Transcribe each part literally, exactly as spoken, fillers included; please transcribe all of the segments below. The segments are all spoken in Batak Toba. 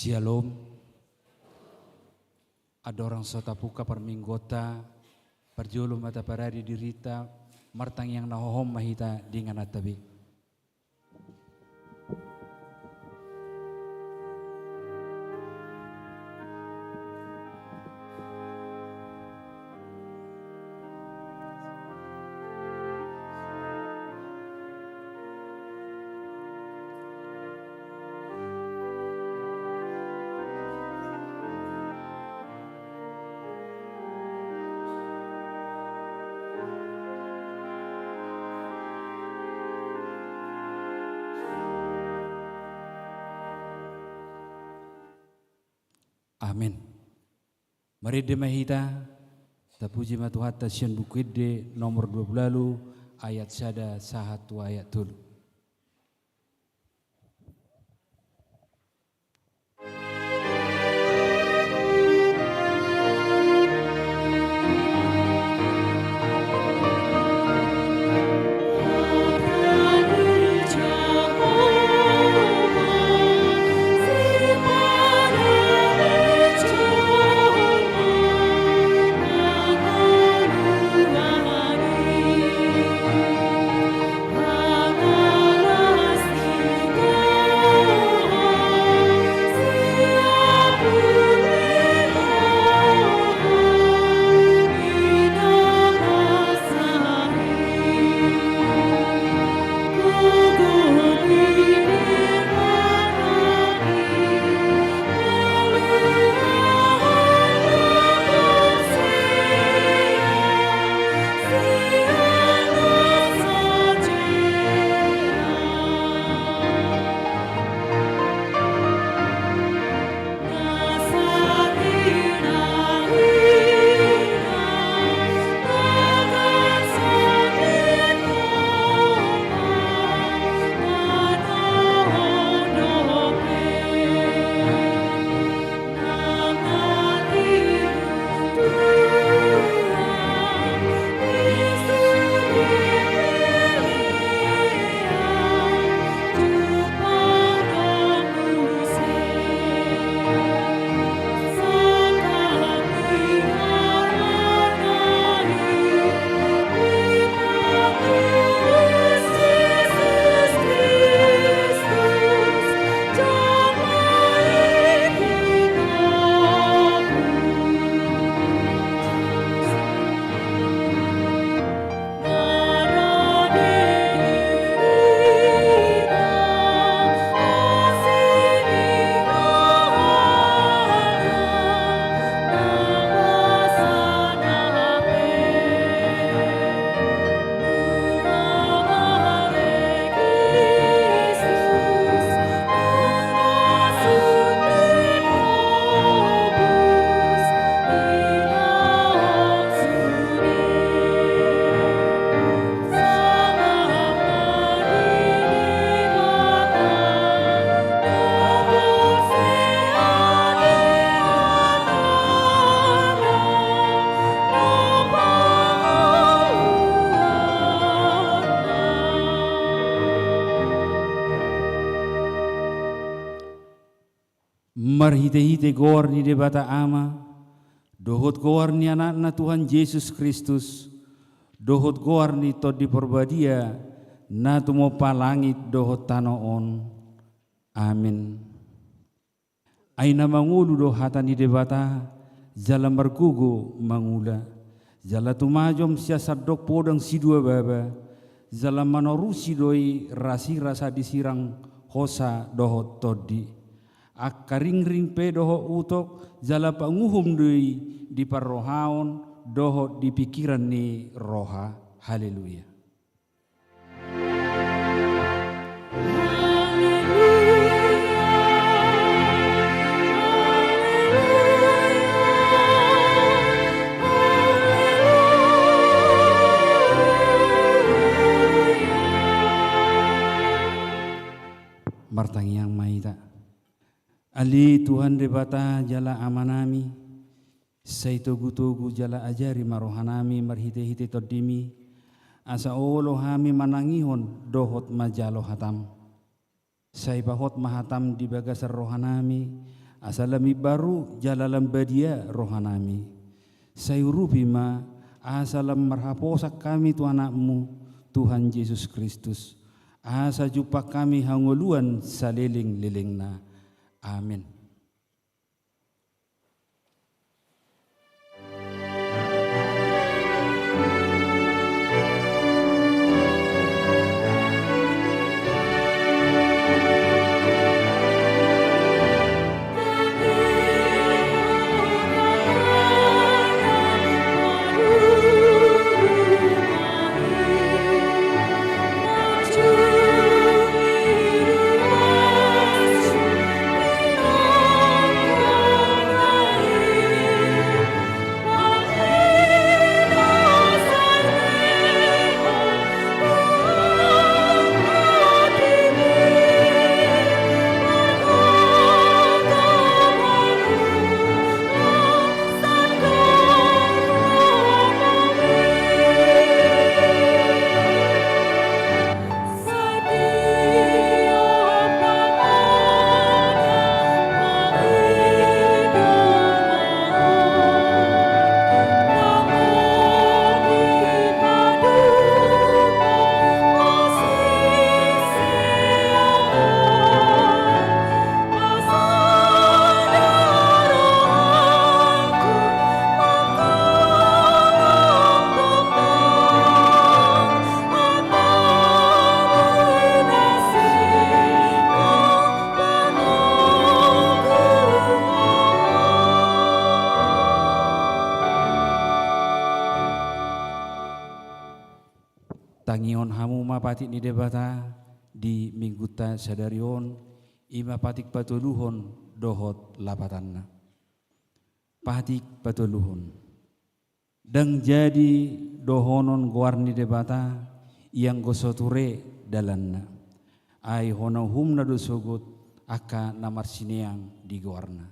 Syalom. Andorang so tapungka parmingguonta, parjolo ma taparade dirinta, martangiang na hohom ma hita di ingananta be. Amen. Marende ma hita, tapuji ma Tuhanta sian Buku Ende nomor dua pulu ualu, ayat sada sahat tu ayat tolu. Marhitehite goar ni Debata Ama, dohot goar ni Anakna Tuhan Jesus Kristus, dohot goar ni Tondi Parbadia, na tumompa langit dohot tano on. Amen. Ai na mangolu do hata ni Debata, jala margogo mangula, jala tumajom sian sandok podang siduababa, jala manorusi do i rasirasa disirang hosa dohot tondi. Angka ringring pe dohot utok, jala panguhum do i di parrohaon dohot di pingkiran ni roha. Haleluya. Martangiang ma hita. Ale Tuhan Debata jala Amanami, sai togutogu jala ajari ma rohanami marhitehite Tondimi, asa olo hami manangihon dohot manjalo hataM. Sai pahot ma hataM di bagasan rohanami, asa lam imbaru jala lam badia rohanami. Sai urupi ma, asa lam marhaposan hami tu Anakmu, Tuhan Jesus Kristus, asa jumpang hami hangoluan salelenglelengna. Amen. Tangihon hamu ma patik ni Debata di Minggunta sadari on, i ma patik patoluhon dohot lapatanna. Patik patoluhon. Ndang jadi dohonon goar ni Debata, ianggo so ture dalanna. Ai hona uhumna do sogot angka na marsineang di goarna.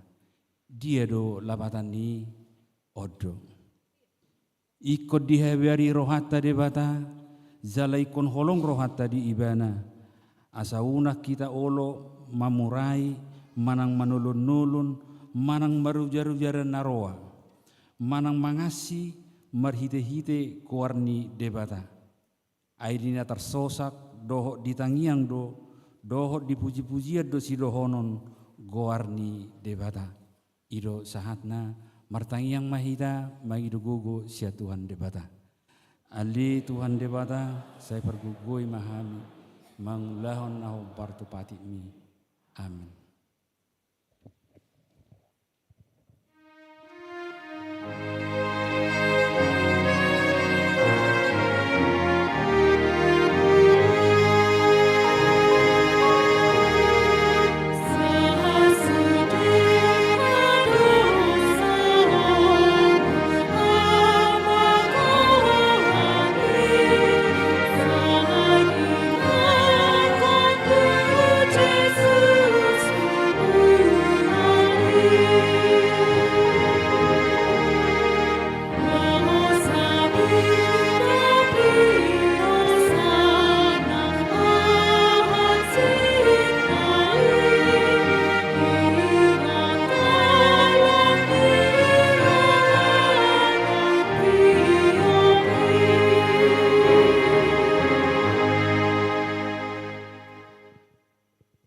Dia do lapatan ni on do. Ingkon dihabari rohanta Debata, jala ingkon holong rohanta di Ibana. Asa unang hita olo mamurai, manang manolonolon, manang marujaruja na roa, manang mangansi marhitehite goar ni Debata. Ai di na tarsosak, dohot di tangiang do, dohot di pujipujian do sidohonon goar ni Debata. I do sahatna, martangiang ma hita, mangido gogo sian Tuhan Debata. Ale Tuhan Debata, sai pargogoi ma hami, mangulahon na hombar tu patikmi. Amen.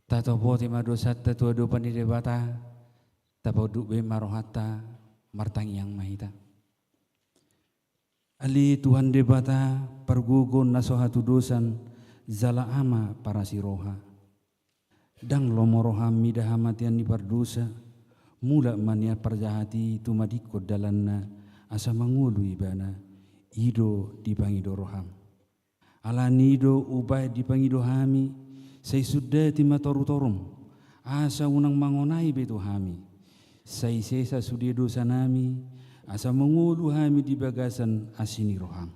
Tatopoti ma dosanta tu adopan ni Debata, tapaunduk be ma rohanta, martangiang ma hita. Ale Tuhan Debata, pargogo na so hatudosan, jala Ama parasi roha. Ndang lomo roham mida hamatean ni pardosa, mulak ma nian parjahat i tumadingkon dalanna, asa mangolu ibana, i do dipangido roham. Alani i do umbahen dipangido hami, sai sundati ma torutorum, asa unang mangonai be tu hami. Sai sesa sude dosanami, asa mangolu hami di bagasan asi ni roham.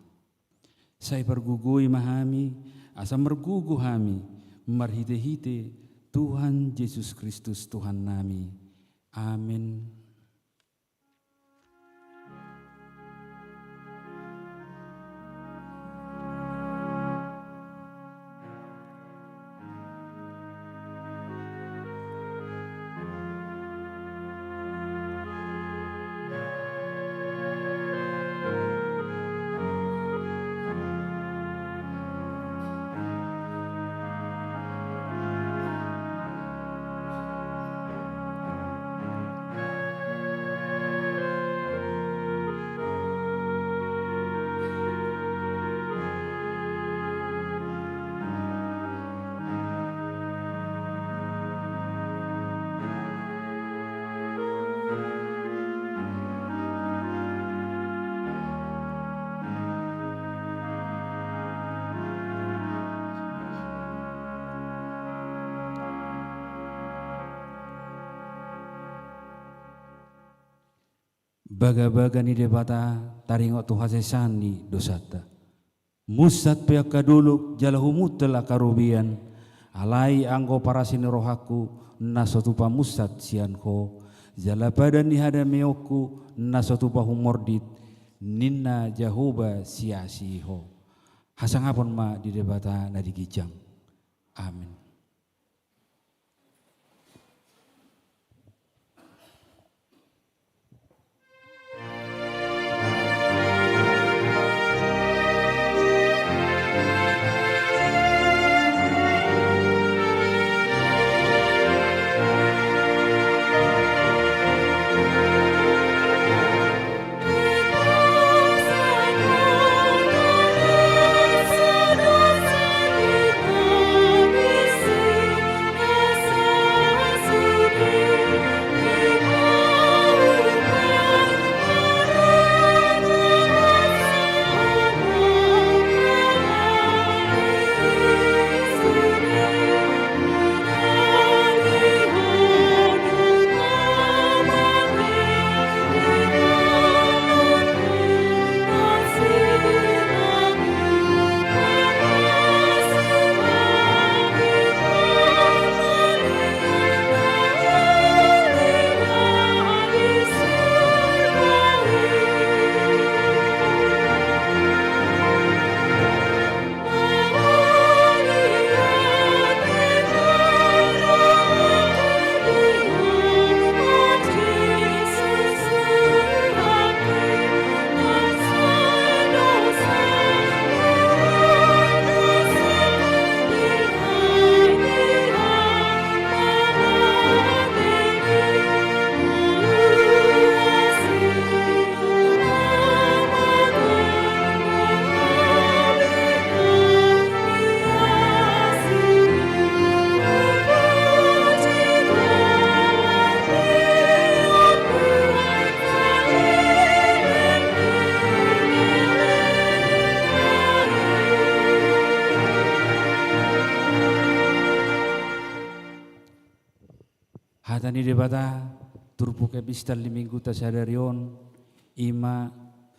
Sai pargogoi ma hami, asa margogo hami, marhitehite Tuhan Jesus Kristus Tuhannami. Amen. Bagabaga ni Debata taringot tu hasesaan ni dosanta. Munsat pe angka dolok jala humuntal angka robean, alai anggo parasi ni rohangku na so tupa munsat sian Ho, jala padan ni hadameonku na so tupa humordit, ninna Jahowa siasi Ho. Hasangapon ma di Debata na di ginjang. Amin. Hata ni Debata, turpuk epistel ni Mingguta sadari on, i ma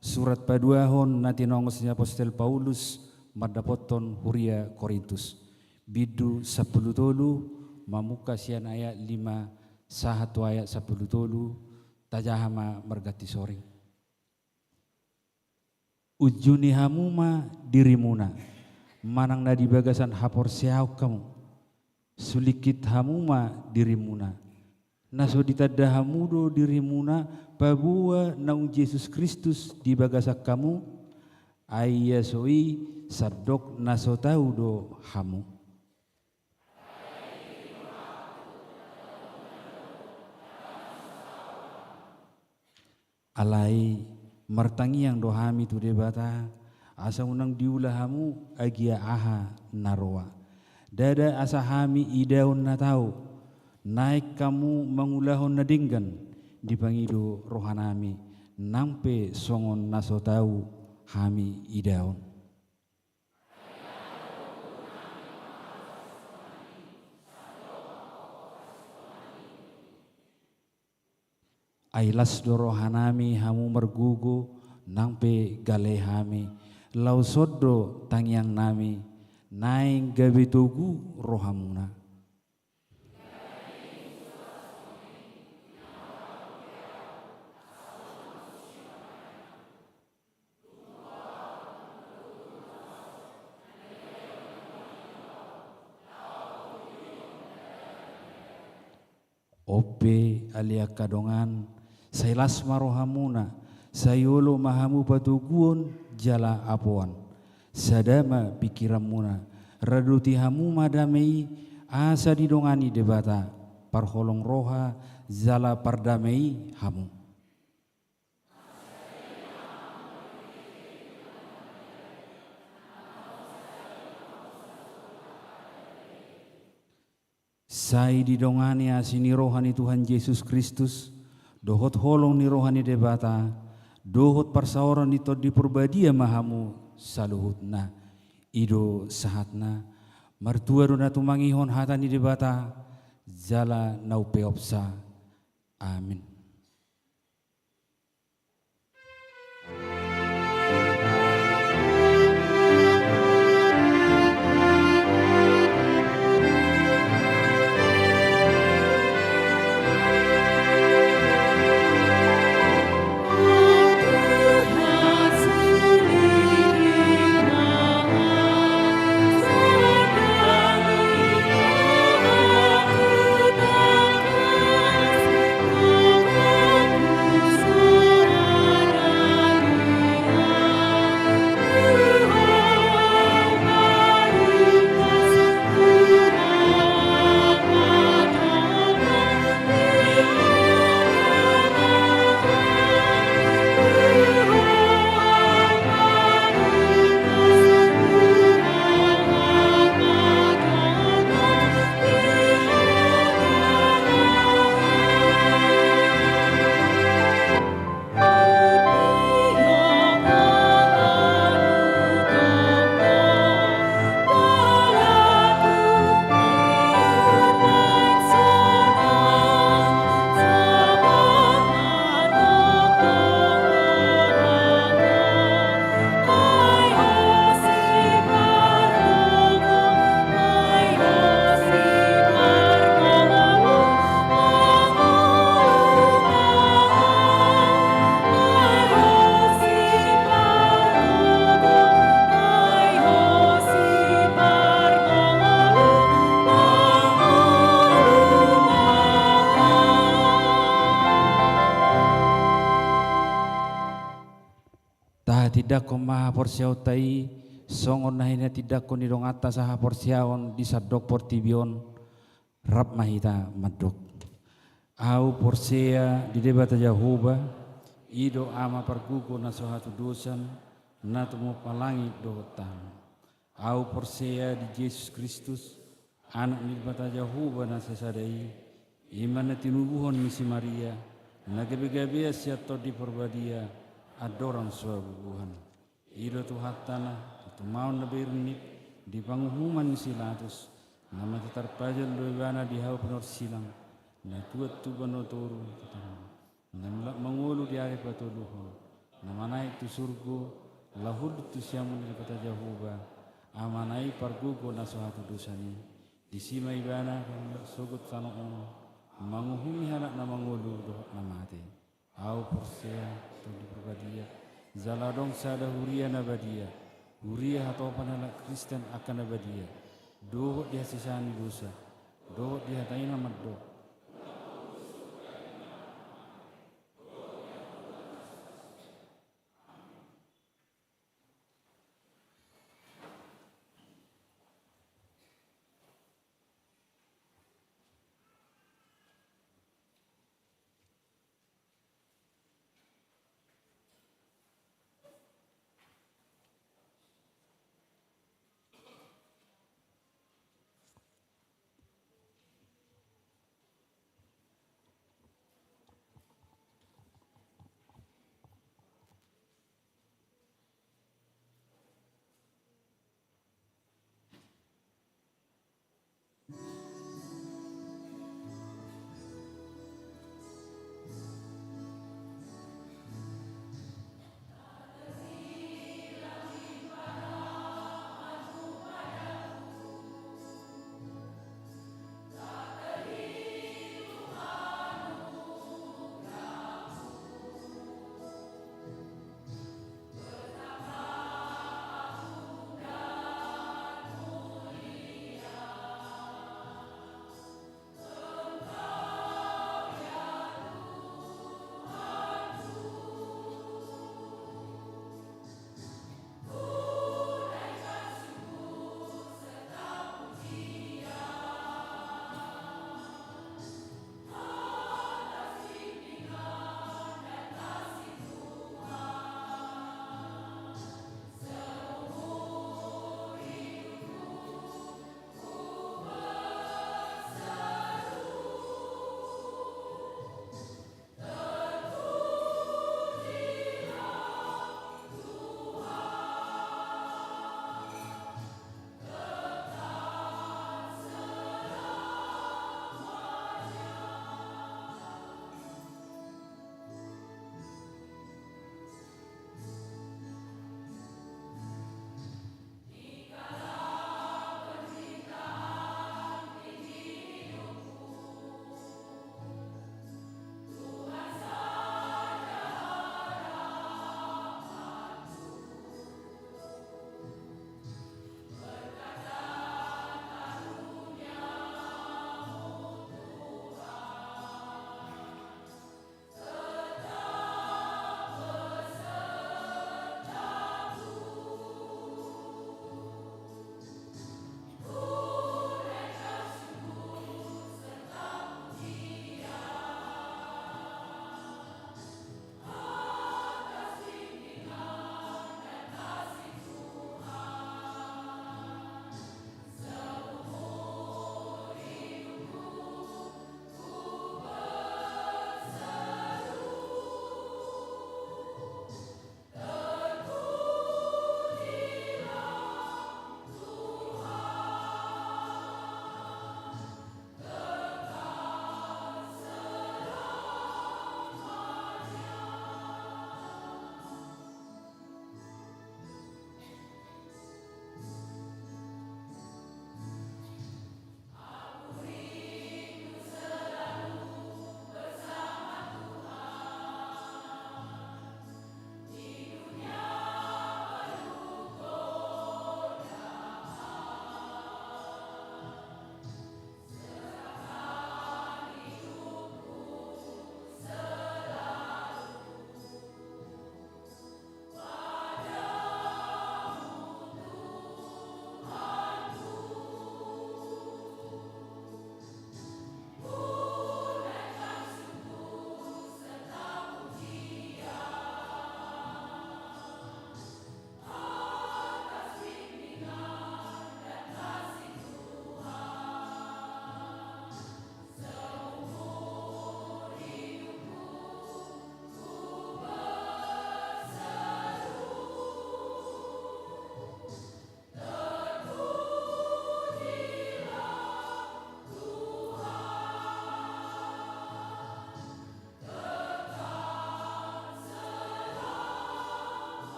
surat paduahon na tinongos ni apostel Paulus mandapothon huria Korintus. Bindu sampulu tolu, mamungka sian ayat lima sahat tu ayat sampulu tolu, tajaha ma marganti soring. Unjuni hamu ma dirimuna, manang na di bagasan haporseaon hamu. Sulingkit hamu ma dirimuna. Na so ditanda hamu do dirimuna paboa naung Jesus Kristus di bagasan hamu, ai ia so i sandok na so tau do hamu. Alai martangiang do hami tu Debata, asa unang diula hamu agia aha na roa. Ndada asa hami idaon na tau, naeng hamu mangulahon na denggan, dipangido rohanami, nang pe songon na so tau hami idaon. Ai las do rohanami hamu margogo, nang pe gale hami, laos on do tangiangnami, naeng gabe togu rohamuna. On pe ale angka dongan, sai las ma rohamuna, sai olo ma hamu patoguon jala apoan. Sada ma pingkiranmuna, radoti hamu ma dame i, asa didongani Debata, parholong roha jala pardame i hamu. Sai didongani asi ni roha ni Tuhan Jesus Kristus, dohot holong ni roha ni Debata, dohot parsaoran ni Tondi Porbadia ma hamu saluhutna. I do sahatna, martua do na tumangihon hata ni Debata, jala na umpeopsa. Amin. Tindanghon ma haporseaonta i songon na hinatindanghon ni donganta sahaporseaon di sandok portibi on. Rap ma hita mandok. Ahu porsea di Debata Jahowa, i do Ama pargogo na so hatudosan, na tumompa langit dohot tano. Ahu porsea di Jesus Kristus, Anak ni Debata Jahowa na sasada i, i ma na tinubuhon ni si Maria, na gabegabean sian Tondi Parbadia, andorang so bubuhan. I do Tuhanta na tumaon na bernit di panguhuman ni si Latus, na mate tarpajal do ibana di hau pinorsilang, na tuat tu banua toru, na mulak mangolu di ari patoluhon, na manaek tu surgo, laho hundul tu siamun ni Debata Jahowa, Amana i pargogo na so hatudosan i. Disi ma ibana sogot tano on, manguhumi halak na mangolu dohot na mate. Ahu porsea Tondi Parbadia, jala adong sada huria na badia, huria hatopan halak Kristen angka na badia, dohot di hasesaan ni dosa, dohot di hata i na mandok.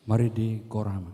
Marende gorama.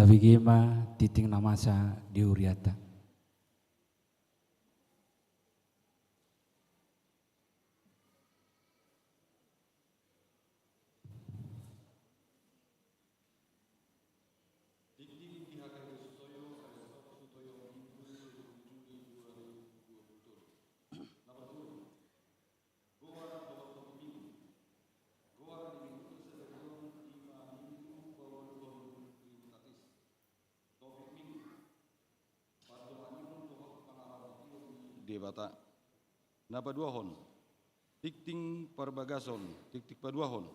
Tabege ma tingting na masa di hurianta. Tingting di H K G Sutoyo, H K G Sutoyo, Minggu, sepuluh Juli dua ribu dua puluh tolu. Nomor dua. Goar dohot topik Minggu. Goar ni Minggu sadari on ima Minggu pauluhon Trinitatis. Topik Minggu. Pandohanhon dohot pangaramoti ni Debata. Na paduahon, tingting parbagason, tingting paduahon.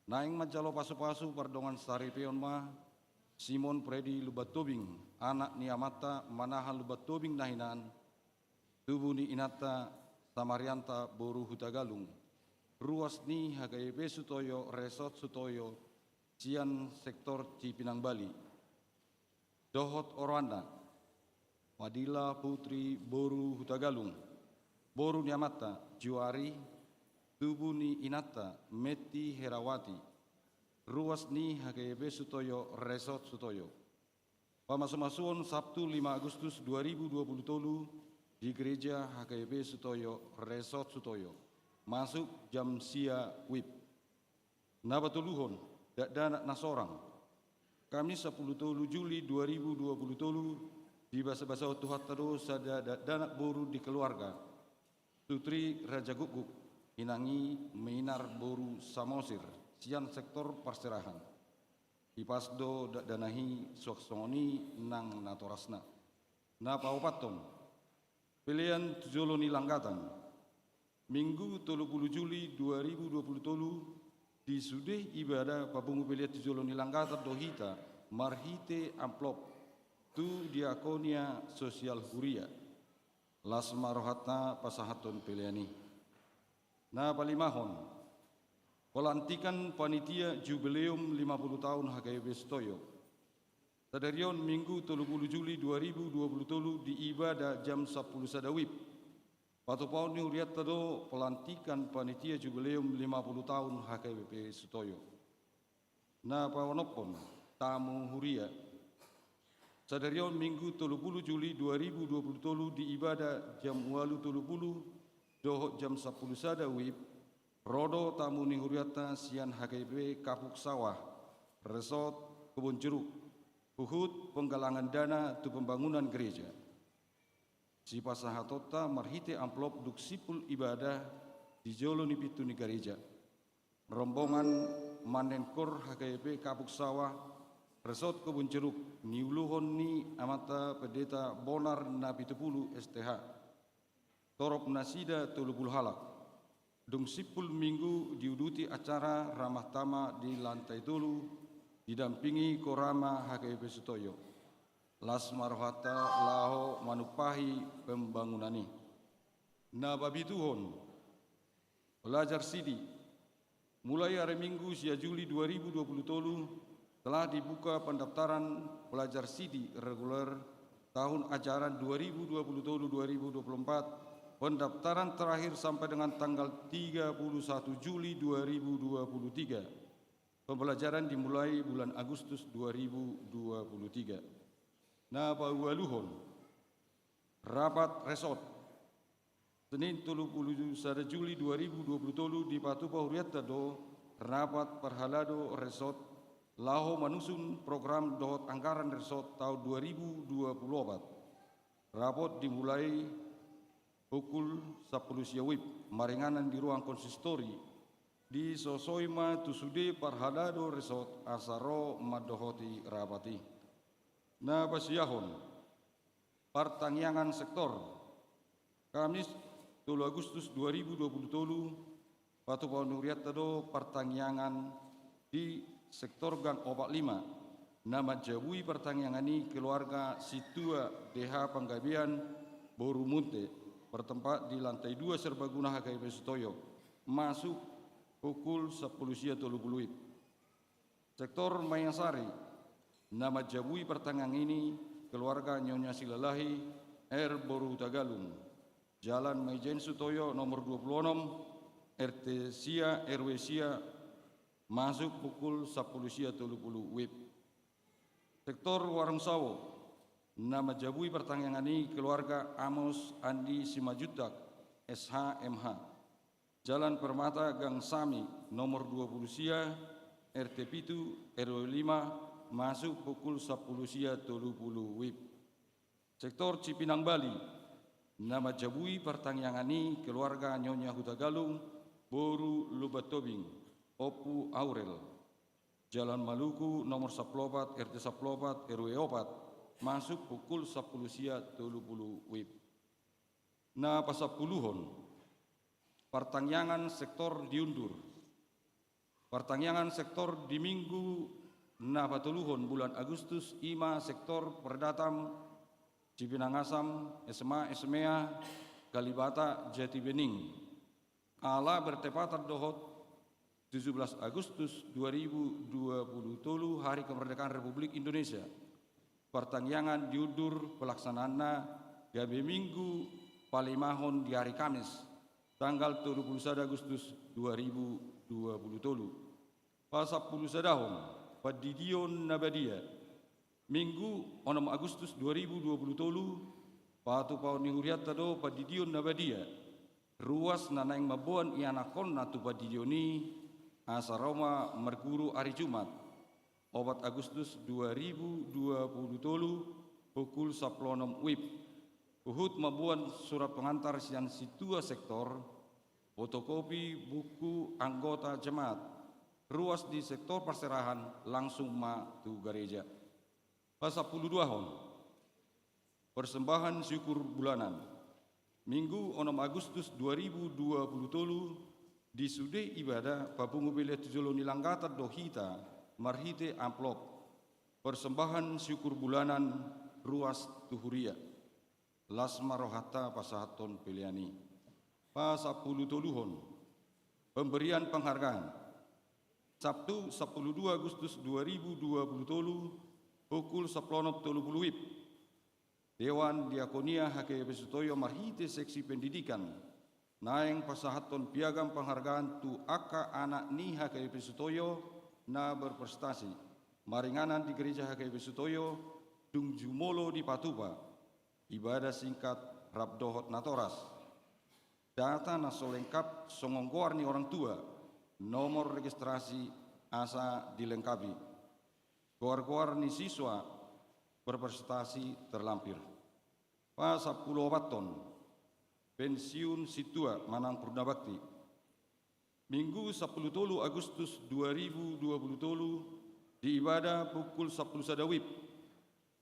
Naeng manjalo pasupasu pardongan saripeon ma Simon Fredi Lumban Tobing, anak ni amanta Manahan Lumban Tobing na hinan, tubu ni inanta Samarianta boru Hutagalung, ruas ni H K B P Sutoyo, Resort Sutoyo, sian sektor Cipinang Bali. Dohot oroanna, Fadila Putri boru Hutagalung, boru ni amanta Juari, tubu ni inanta Metti Herawati, ruas ni H K B P Sutoyo, Resort Sutoyo. Pamasumasuon Sabtu lima Agustus dua ribu dua puluh tolu di Gereja H K B P Sutoyo, Resort Sutoyo, masuk jam sia wib. Na patoluhon, dakdanak na sorang. Kamis sapuluh tolu Juli dua ribu dua puluh tolu, dibasabasahon Tuhanta do sada dakdanak boru di keluarga, Sutri Rajagukguk, inang i Minar boru Samosir, sian sektor Parserahan. Hipas do dakdanak i suang songon i nang natorasna. Na paopathon, pelean tu jolo ni langgatan. Minggu tolu pulu Juli dua ribu dua pulu tolu, di sude ibadah papungu pelean tu jolo ni langgatan do hita marhite amplop tu Diakonia Sosial Huria. Las ma rohanta pasahathon pelean i. Na palimahon, pelantikan panitia jubileum lima puluh tahun H K B P Sutoyo. Sadari on Minggu tolu pulu Juli dua ribu dua pulu tolu di ibadah jam sapuluh sada wib. Patupaon ni hurianta do pelantikan panitia jubileum lima puluh tahun H K B P Sutoyo. Na paonomhon, tamu huria. Sadari on Minggu tolu pulu Juli dua ribu dua pulu tolu di ibadah jam ualu tolu pulu dohot jam sapuluh sada wib, ro do tamu ni hurianta sian H K B P Kapuk Sawah, Resort Kebon Jeruk, huhut penggalangan dana tu pembangunan gereja. Sipasahatonta marhite amplop dung simpul ibadah di jolo ni pintu ni gareja. Rombongan Manenkor H K B P Kapuk Sawah, Resort Kebon Jeruk, niuluhon ni amanta Pendeta Bonar Napitupulu S T H. Torop nasida tolu pulu halak. Dung simpul Minggu diuduti acara ramah tamah di lantai tolu, didampingi Korama H K B P Sutoyo. Las ma rohanta laho manumpahi pembangunan i. Na papituhon, pelajar sidi. Mulai ari Minggu sia Juli dua ribu dua pulu tolu, telah dibuka pendaftaran pelajar sidi reguler tahun ajaran dua ribu dua puluh tolu dua ribu dua puluh empat. Pendaftaran terakhir sampai dengan tanggal tiga puluh satu Juli dua ribu dua puluh tiga. Pembelajaran dimulai bulan Agustus dua ribu dua puluh tiga. Na paualuhon, rapat resort. Senin tolu pulu sada Juli dua ribu dua pulu tolu dipatupa hurianta do rapat parhalado resort laho manusun program dohot anggaran resort tahun dua ribu dua puluh opat. Rapot dimulai pukul sapuluh sia wib, maringanan di ruang konsistori. Disosoi ma tu sude parhalado resort asa ro mandohoti rapat i. Na pasiahon, partangiangan sektor. Kamis tolu Agustus dua ribu dua puluh tolu, patupaon ni hurianta do partangiangan di sektor gang opat lima. Na manjabui partangiangan i keluarga Sintua D H Panggabean boru Munte, bertempat di lantai dua serbaguna H K B P Sutoyo, masuk pukul sapuluh sia tolu pulu wib. Sektor Mayasari, na manjabui partangiangan i keluarga Nyonya Silalahi R boru Hutagalung, Jalan Maijen Sutoyo nomor dua pulu onom, R T sia, R W sia, masuk pukul sapuluh sia tolu pulu wib. Sektor Warung Sawo, na manjabui partangiangan i keluarga Amos Andi Simanjuntak, S H M H, Jalan Permata Gang Sami nomor dua pulu sia, R T pitu, R W lima, masuk pukul sapuluh sia tolu pulu wib. Sektor Cipinang Bali, na manjabui partangiangan i keluarga Nyonya Hutagalung boru Lumban Tobing, Ompu Aurel, Jalan Maluku nomor sapulu opat, R T sapulu opat, R W opat, masuk pukul sapuluh sia tolu pulu wib. Na pasampuluhon, partangiangan sektor di Undur. Partangiangan sektor di minggu na patoluhon bulan Agustus i ma sektor Perdatam, Cipinang Asam, S M A, S M E A, Kalibata, Jati Bening. Ala bertepatan dohot tujuh belas Agustus dua ribu dua puluh tolu, Hari Kemerdekaan Republik Indonesia. Partangiangan diundur pelaksanaanna gabe minggu palimahon di hari Kamis, tanggal tolu puluh sada Agustus dua ribu dua puluh tolu. Pasampulusadahon, pandidion na badia. Minggu onom Agustus dua ribu dua puluh tolu, patupaon ni hurianta do pandidion na badia. Ruas na naeng mamboan ianakhonna tu pandidion i, asa ro ma marguru ari Jumat, opat Agustus dua ribu dua puluh tolu, pukul sampulu onom wib. Huhut mamboan surat pengantar sian sintua sektor, fotokopi buku anggota jemaat, ruas di sektor parserahan, langsung ma tu gareja. Pasampuluduahon, persembahan syukur bulanan. Minggu onom Agustus dua ribu dua puluh tolu, di sude ibadah papungu pelean tu jolo ni langgatan do hita marhite amplop. Persembahan syukur bulanan, ruas tu huria. Las ma rohanta pasahathon pelean i. Pasampulutoluhon, pemberian penghargaan. Sabtu, sampulu dua Agustus dua ribu dua puluh tolu, pukul sampulu onom tolu pulu wib. Dewan Diakonia H K I P Sutoyo marhite seksi pendidikan naeng pasahathon piagam penghargaan tu angka anak ni H K I P Sutoyo na berprestasi maringanan di Gereja H K I P Sutoyo, dung jumolo dipatupa. Ibadah singkat rap dohot natoras. Data na so lengkap songon goar ni orang tua, nomor registrasi asa dilengkapi. Goar-goar ni siswa berprestasi terlampir. Pasampuluopathon, pensiun sintua manang purnabakti. Minggu sampulu tolu Agustus dua ribu dua puluh tolu, di ibadah pukul sampulu sada wib.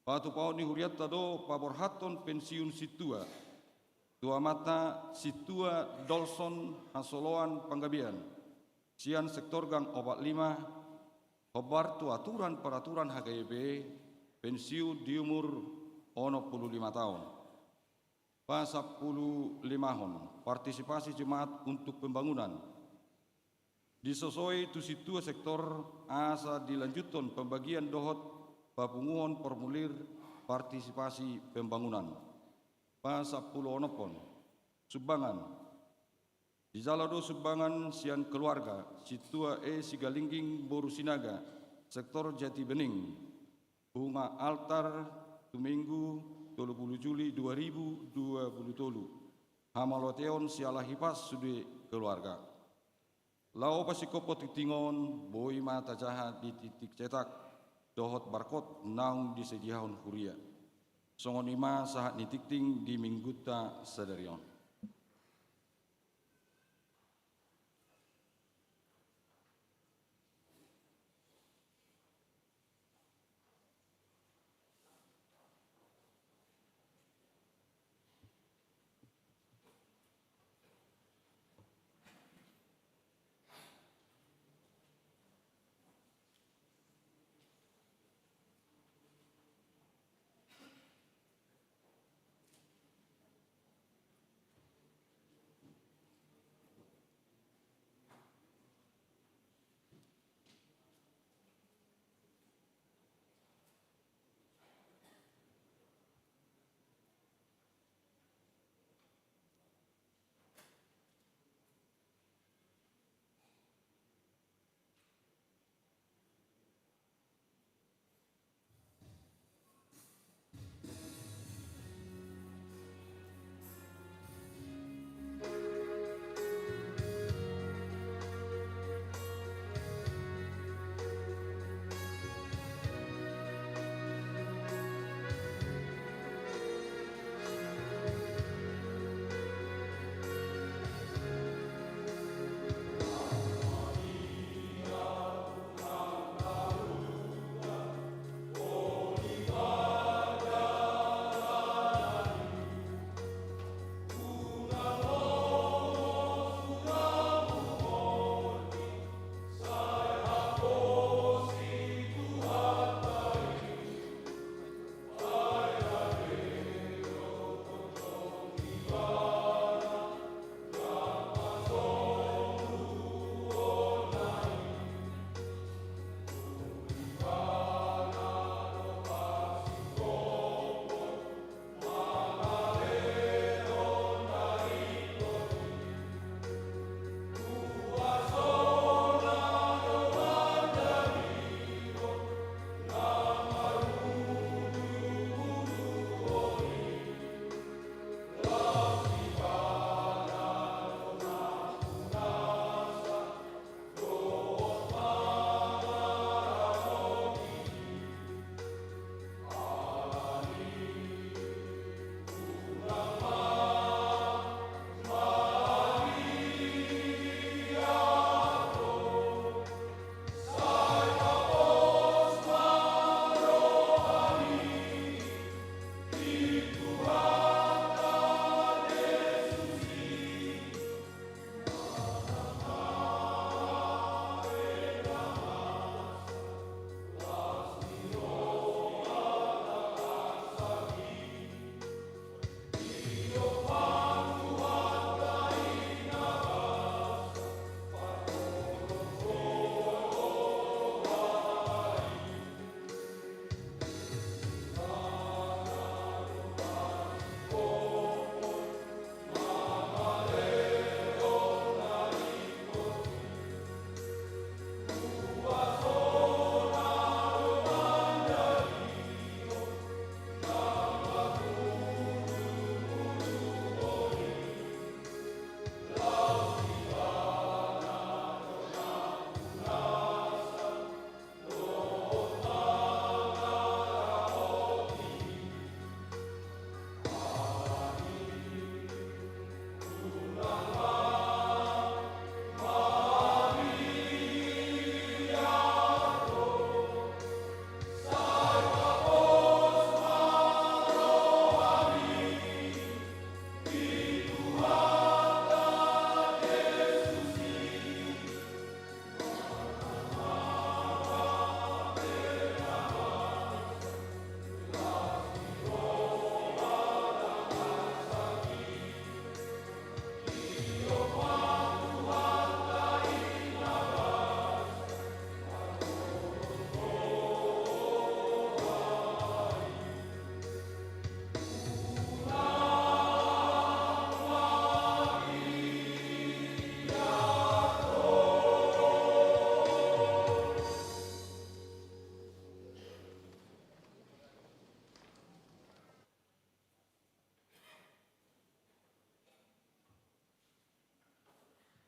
Patupaon ni hurianta do paborhathon pensiun sintua tu amanta Sintua Dolson Hasoloan Panggabean, sian sektor gang opat lima, hombar tu aturan peraturan H K I P, pensiun di umur onom pulu lima taon. Pasampululimahon, partisipasi jemaat untuk pembangunan. Disosoi tu sintua sektor asa dilanjuthon pembagian dohot papunguhon formulir partisipasi pembangunan. Pasampuluonomhon, sumbangan. Dijalo do sumbangan sian keluarga, Sintua E Sigalingging boru Sinaga, sektor Jati Bening, bunga altar tu Minggu tolu pulu Juli dua ribu dua pulu tolu. Hamauliateon siala hipas sude keluarga. Laho pasingkophon tingting on, boi ma tajaha di tingting cetak dohot barkot naung disediahon huria. Songon i ma sahat ni tingting di Minggunta sadari on.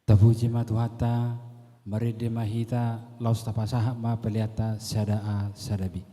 Tapuji ma Tuhanta, marende ma hita, laos tapasahat ma peleanta sada A sada B.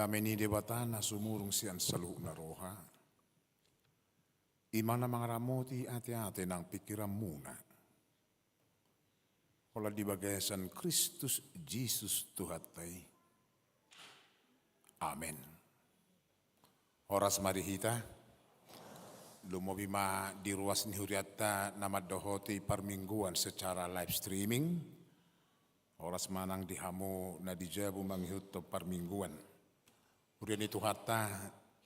Dame ni Debata na sumurung sian saluhutna roha, i ma na mangaramoti ateate nang pingkiranmuna, holan di bagasan Kristus Jesus Tuhanta i. Amen. Horas ma di hita. Lumobi ma di ruas ni hurianta na mandohoti parmingguan secara live streaming. Horas ma nang di hamu na di jabu mangihuthon parmingguan. Huria ni Tuhanta,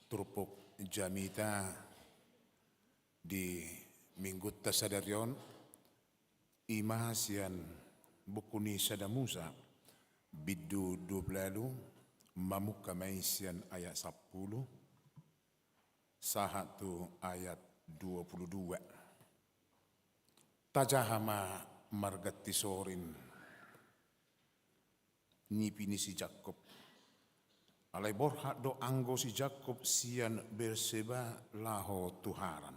turpuk jamita di minggunta sadari on, i ma sian buku ni Sada Musa, bindu dua pulu ualu, mamungka ma i sian ayat sampulu sahat tu ayat dua pulu dua. Tajaha ma marganti sorin nipi ni si Jakkob. Alai borhat do anggo si Jakkob sian Berseba laho tu Haran.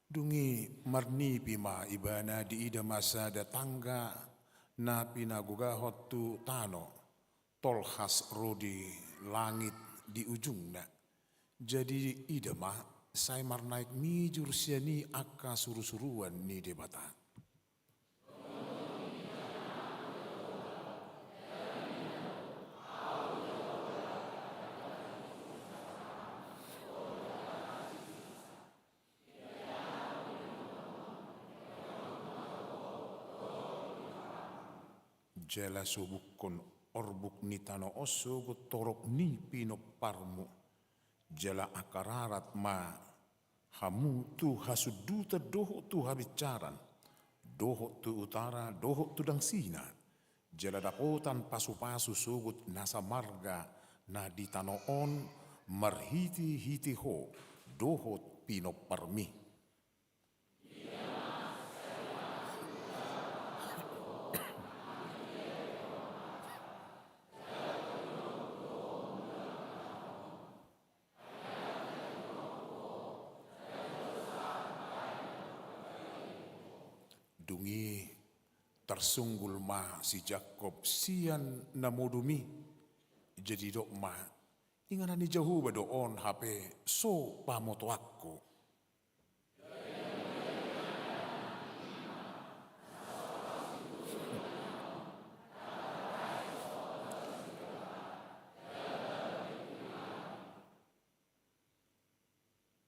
Dung i marnipi ma ibana, diida ma sada tangga na pinagogahon tu tano, tolhas ro di langit di ujungna. Jadi ida ma, sai marnaek mijur sian i angka surusuruan ni Debata. Jala sobukkon orbuk ni tano on sogot torop ni pinomparmu, jala angka rarat ma hamu tu hasundutan dohot tu habinsaran, dohot tu utara dohot tu dangsina, jala dapotan pasupasu sogot nasa marga na di tano on marhitehite ho dohot pinomparmi. Dung i tarsunggul ma si Jakkob sian na modom i, jadi didok ma, inganan ni Jahowa do on hape so pamotoanku.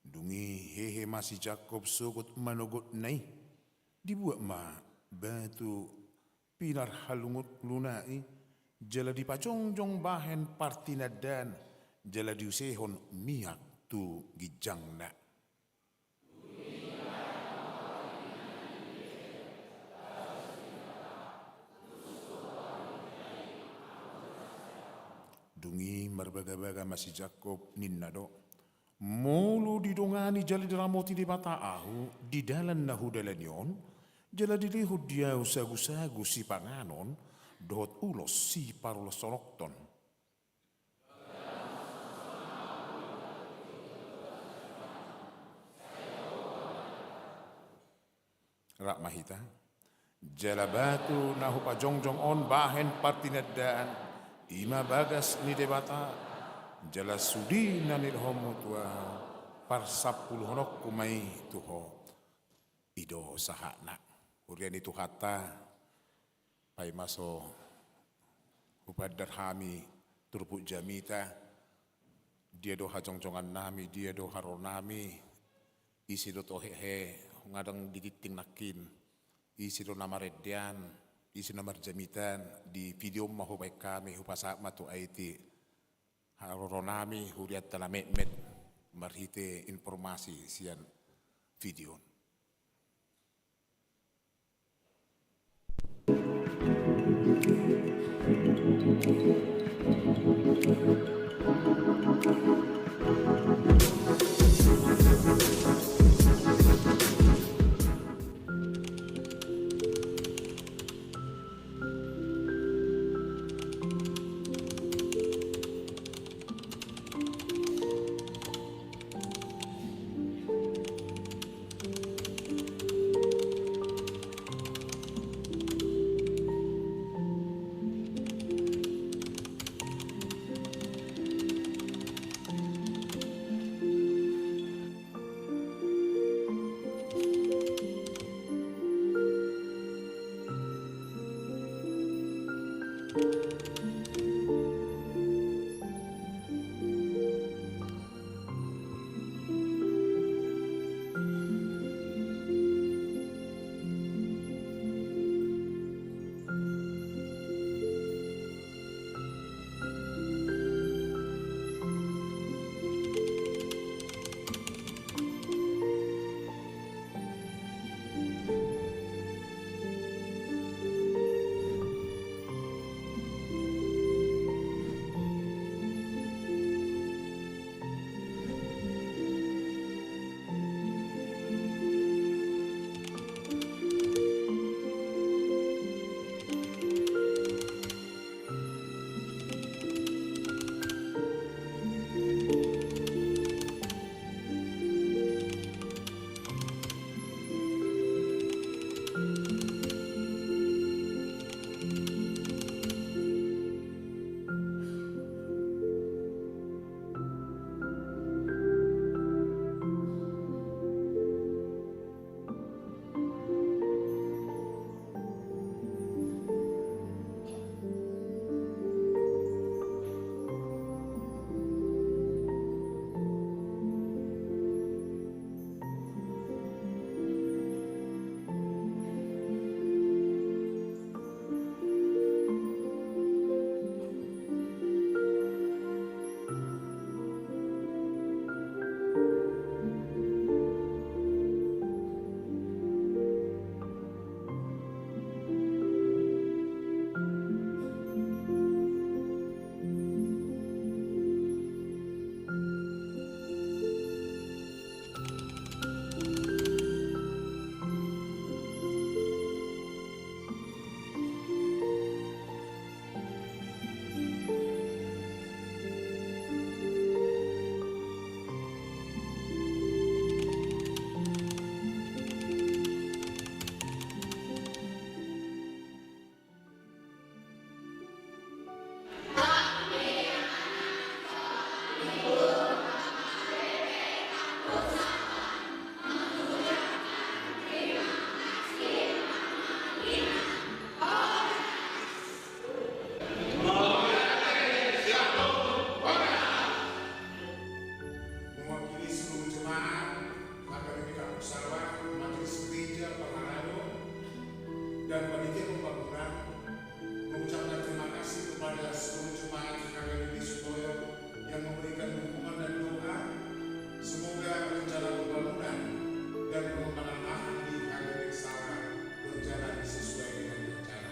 Dung i hehe ma si Jakkob sogot manogotna i, dibuat ma batu pinarhalungulungna i, jala dipajongjong bahen partinandaan, jala diusehon miak tu ginjangna. Dung i marbagabaga ma si Jakkob, ninna do, molo didongani jala diramoti Debata ahu di dalan na hudalani on, jala dilehon di ahu sagusagu sipanganon dohot ulos siparolosolothon. Rap ma hita. Jala batu na hupajongjong on bahen partinandaan, i ma bagas ni Debata, jala sude na nilehonmu tu ahu, parsampuluhononku ma i tu ho. I do sahatna. Huria ni Tuhanta, paima so hupaandar hami turpuk jamita, dia do hajongjongannami, dia do haroronnami, ise do tohehe ngadang di tingting nangkin, ise do na marendean, ise na marjamitan, di video ma hubaen hami, hupasahat ma tu aiti haroronnami, hurianta na metmet, marhite informasi sian video on. Panitia pembangunan mengucapkan terima kasih kepada seluruh jemaat H K B P Sutoyo yang memberikan dukungan dan doa. Semoga rencana pembangunan dan pengembangan lahan di H K B P Sawaran berjalan sesuai dengan rencana.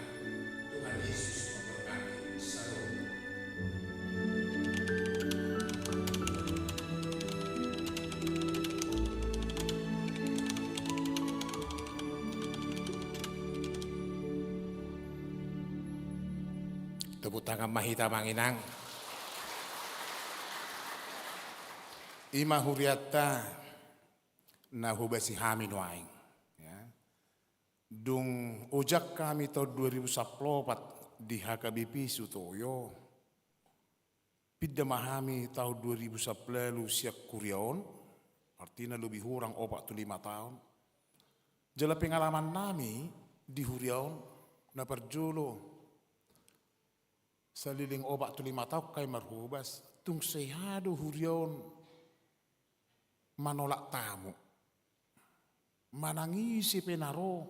Tuhan Yesus memberkati. Shalom. Tepuk tangan ma hita, Amang Inang. I ma hurianta na hobasi hami nuaeng. Ya. Dung ojak hami taon dua ribu sampulu opat di H K B P Sutoyo, pinda ma hami taon dua ribu sampulu ualu sian huria on, artina lobi hurang opat tu lima taon. Jala pengalaman nami di huria on, na parjolo, saleleng opat tu lima taon hami marhobas, tung sai hea do huria on manolak tamu. Manang ise pe na ro,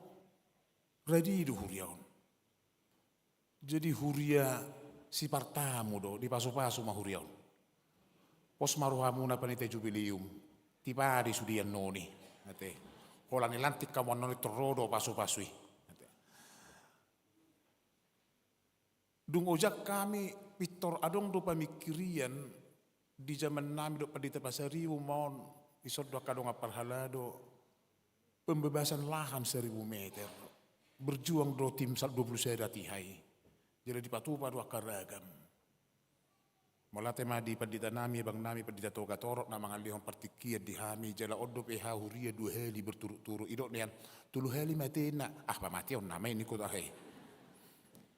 radi do huria on. Jadi huria sipartamu do, dipasupasu ma huria on. Pos ma rohamuna panitia jubileum, tipa do i sude annoni. Ate. Holan nilantik hamu annoni, tung ro do pasupasu i. Ate. Dung ojak hami, pintor adong do pamingkirion di jaman nami dohot Pandita Pasaribu ma on, dison do angka dongan parhalado, pembebasan lahan seribu meter. Berjuang do tim sal dua puluh sada tiha i. Jadi dipatupa do angka ragam. Mauliate ma di pandita nami, abang nami, Pandita Toga Torop, na mangalehon partingkian di hami, jala on dope hea huria dua hali berturut-turut. Didok nian, tolu hali mateonna, ah, pamateonna ma i, ningku tahe.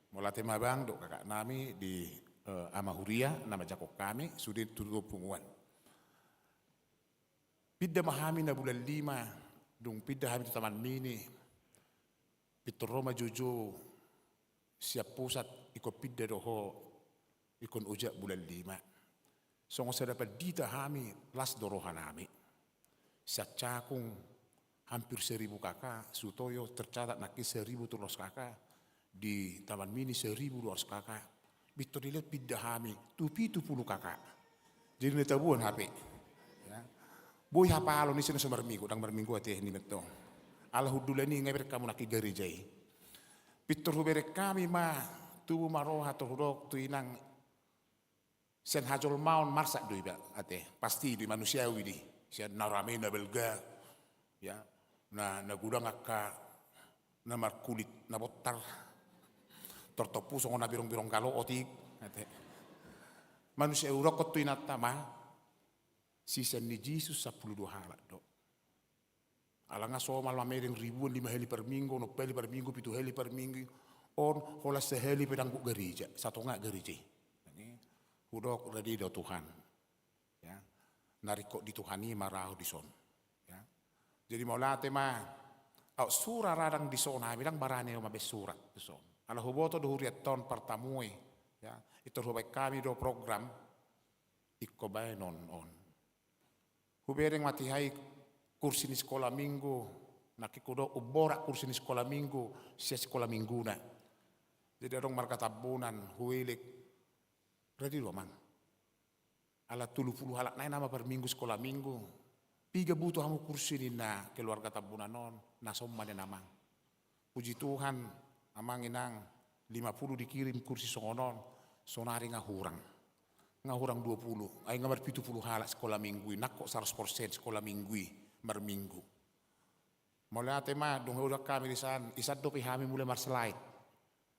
Mauliate ma abang dohot kakak nami di, eh, ama huria, na manjangkon hami, sude tu punguan. Pinda ma hami na bulan lima, dung pinda hami tu Taman Mini, pintor ro ma joujou sian pusat, ingkon pinda do ho, ingkon ojak bulan lima. Songon sada pandita hami, las do roha nami. Sian cakung hampir seribu K K, Sutoyo tercatat nangkin seribu tolu ratus K K, di Taman Mini seribu dua ratus K K. Pintor dilehon pinda hami tu pitu pulu K K. Jadi na tabuan hape. Ya. Boi hapalon i, ise na so marminggu, ndang marminggu ate nian antong. Ala hundulan i nga ibereng hamu nangkin gareja i. Pintor hubereng hami ma, tubu ma roha, tor hudok tu inang, sian hajolmaon marsak do iba, ate, pasti do i, manusiawi do i, sian na rame na balga, ya, na, na godang angka na markulit na bontar, tor tompu songon na birong-birong galo otik, ate. Manusiawi, hudokhon tu inanta ma, sisean ni Jesus sampulu dua halak do. Ala nga somal mamereng ribuan, lima hali parminggu, onom hali parminggu, pitu hali parminggu, on holan sahali pe ndang gok gareja, satonga gareja i. Jadi, hudok, radi do Tuhan. Ya. Na ringkot di Tuhan i ma ra ahu dison. Ya. Jadi mauliate ma, au sura radang dison, hami ndang barani au mabaen surat dison. Ala huboto do hurianta on partamue. Ya. Pintor hubaen hami do program, ingkon baenon on. Hubereng ma tiha i kursi ni sikola minggu, nangkin hudok umborat kursi ni sikola minggu, sian sikola mingguna. Jadi adong marga Tambunan, huelek, radi do amang. Ala tolu pulu halak nai nama parminggu sikola minggu. Piga butuh hamu kursi ninna keluarga Tambunan on, na son ma nian amang. Puji Tuhan, amang inang, lima pulu dikirim kursi songon on, sonari nga hurang. Nga hurang dua pulu, ai nga marpitu pulu halak sikola minggu i, nangkok saratus persen sikola minggu i, marminggu. Mauliate ma, dung hudok hami disan, isan dope hami mulai marslide.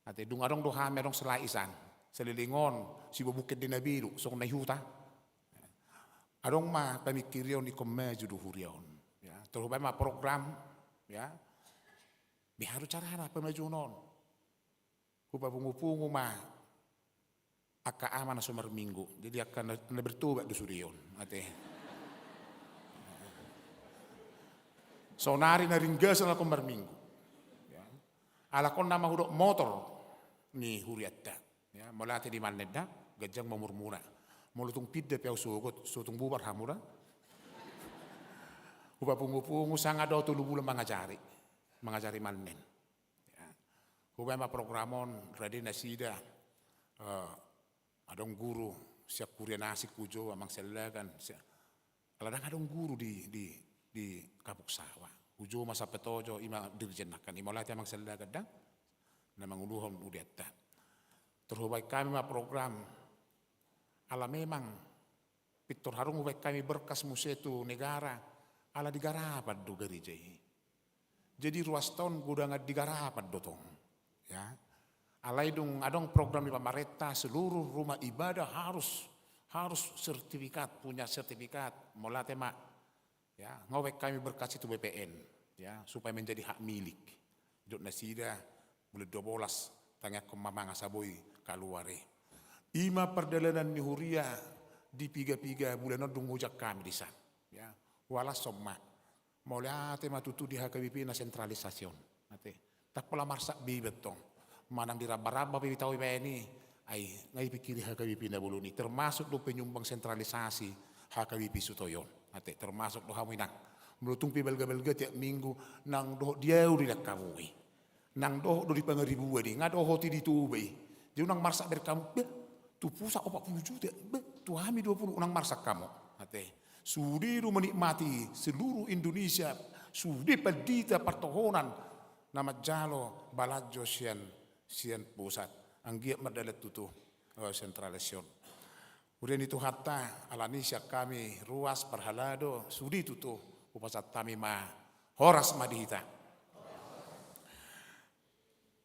Ate, dung adong do hami, adong slide isan. Saleleng on, sibobuk ende na beru, songon na i huta. Adong ma pamingkirion ingkon maju do huria on. Ya, tor hubaen ma program, ya. Beha do carana pamajuon on. Hupapungu-pungu ma angka ama na so marminggu. Jadi angka na, na bertobat do sude on, ate. Sonari na ringgasan angka on marminggu. Ya. Alai on nama hudok motor ni hurianta. Ya, mauliate di Mannen da, ganjang ma umurmuna. Molo tung pinda pe au sogot, so tung bubar hamu da. Hupapungu-pungu sanga do au tolu bulan mangajari. Mangajari Mannen. Ya. Hubaen ma program on, rade nasida, eh, adong guru sian Huria Nasik hujou, Amang Siallagan, si-, ala ndang adong guru di, di, di Kapuk Sawah. Hujou ma sampe tojo, i ma dirjen nangkin, i ma mauliate Amang Siallagan da na manguluhon udeanta. Tor hubaen hami ma program, ala memang pintor harung hubaen hami berkas muse tu negara, ala di garapan do gareja i. Jadi ruas on godang di garapan do tong. Ya. Alai dung adong program ni pamarenta, seluruh rumah ibadah harus, harus sertifikat, punya sertifikat. Mauliate ma. Ya, nga hubaen hami berkas i tu B P N, ya, supaya menjadi hak milik. Didok nasida, bulan dua belas, tangiangkon ma mangan asa boi kaluar i. I ma pardalanan ni huria di piga-piga bulan on dung hujaha hami di san. Ya, hualashon ma. Mauliate ma tutu di H K B P na sentralisasi on. Ate. Ndang pola marsak be iba tong. Manang diramba-ramba pe hita on ibaen i, ai nga dipingkiri H K B P na bolon i, termasuk do penyumbang sentralisasi H K B P Sutoyo on. Ate, termasuk do hamu inang. Molo tung pe balga-balga tiap minggu, nang dohot di ahu do idaon hamu i. Nang dohot do di Pangaribuan i, nga dohot i di Toba i. Jadi unang marsak be hamu, bah, tu pusat opat pulu juta, bah, tu hami dua pulu, unang marsak hamu. Ate. Sude do menikmati seluruh Indonesia, sude pandita partohonan na manjalo balanjo sian, sian pusat. Anggiat mardalan tutu, eh, sentralisasi on. Huria ni Tuhanta, alani sian hami ruas parhalado, sude tutu hupasahat hami ma, horas ma di hita.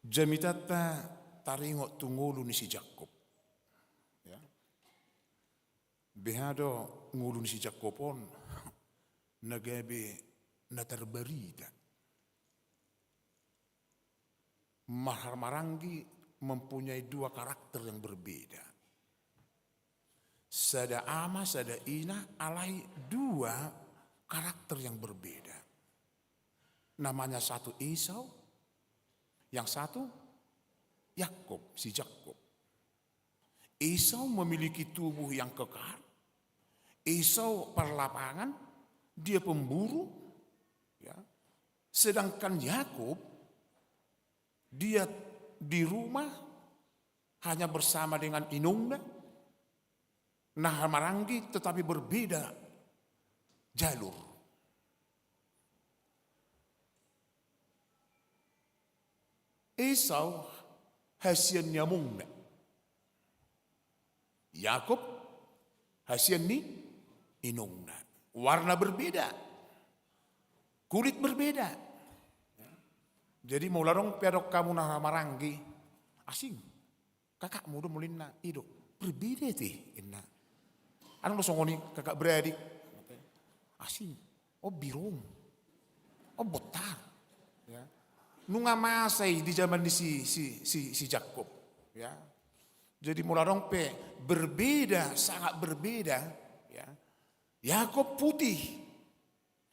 Jamitanta taringot tu ngolu ni si Jakkob. Ya. Beha do ngolu ni si Jakkob on na gabe na tarbarita. Marhaha maranggi mempunyai dua karakter yang berbeda. Sada ama, sada ina, alai dua karakter yang berbeda. Namanya satu Esau, yang satu Yakub, si Jakkob. Esau memiliki tubuh yang kekar. Esau parlapangan, dia pemburu, ya. Sedangkan Yakub, dia di rumah hanya bersama dengan inongna, na marhaha maranggi tetapi berbeda jalur. Esau hasian ni amongna. Yakub hasian ni inongna. Warna berbeda. Kulit berbeda. Jadi molo adong pe adong hamu na marhaha maranggi, asing. Kakakmu do molo inna, i do. Berbeda te, inna. Adong do songon i, kakak beradik. Asing. Oh, birong. Oh, botar. Ya. Nunga masa i di zaman ni si, si, si, si Jakkob. Ya. Jadi molo adong pe berbeda, sangat berbeda. Ya. Yakub putih.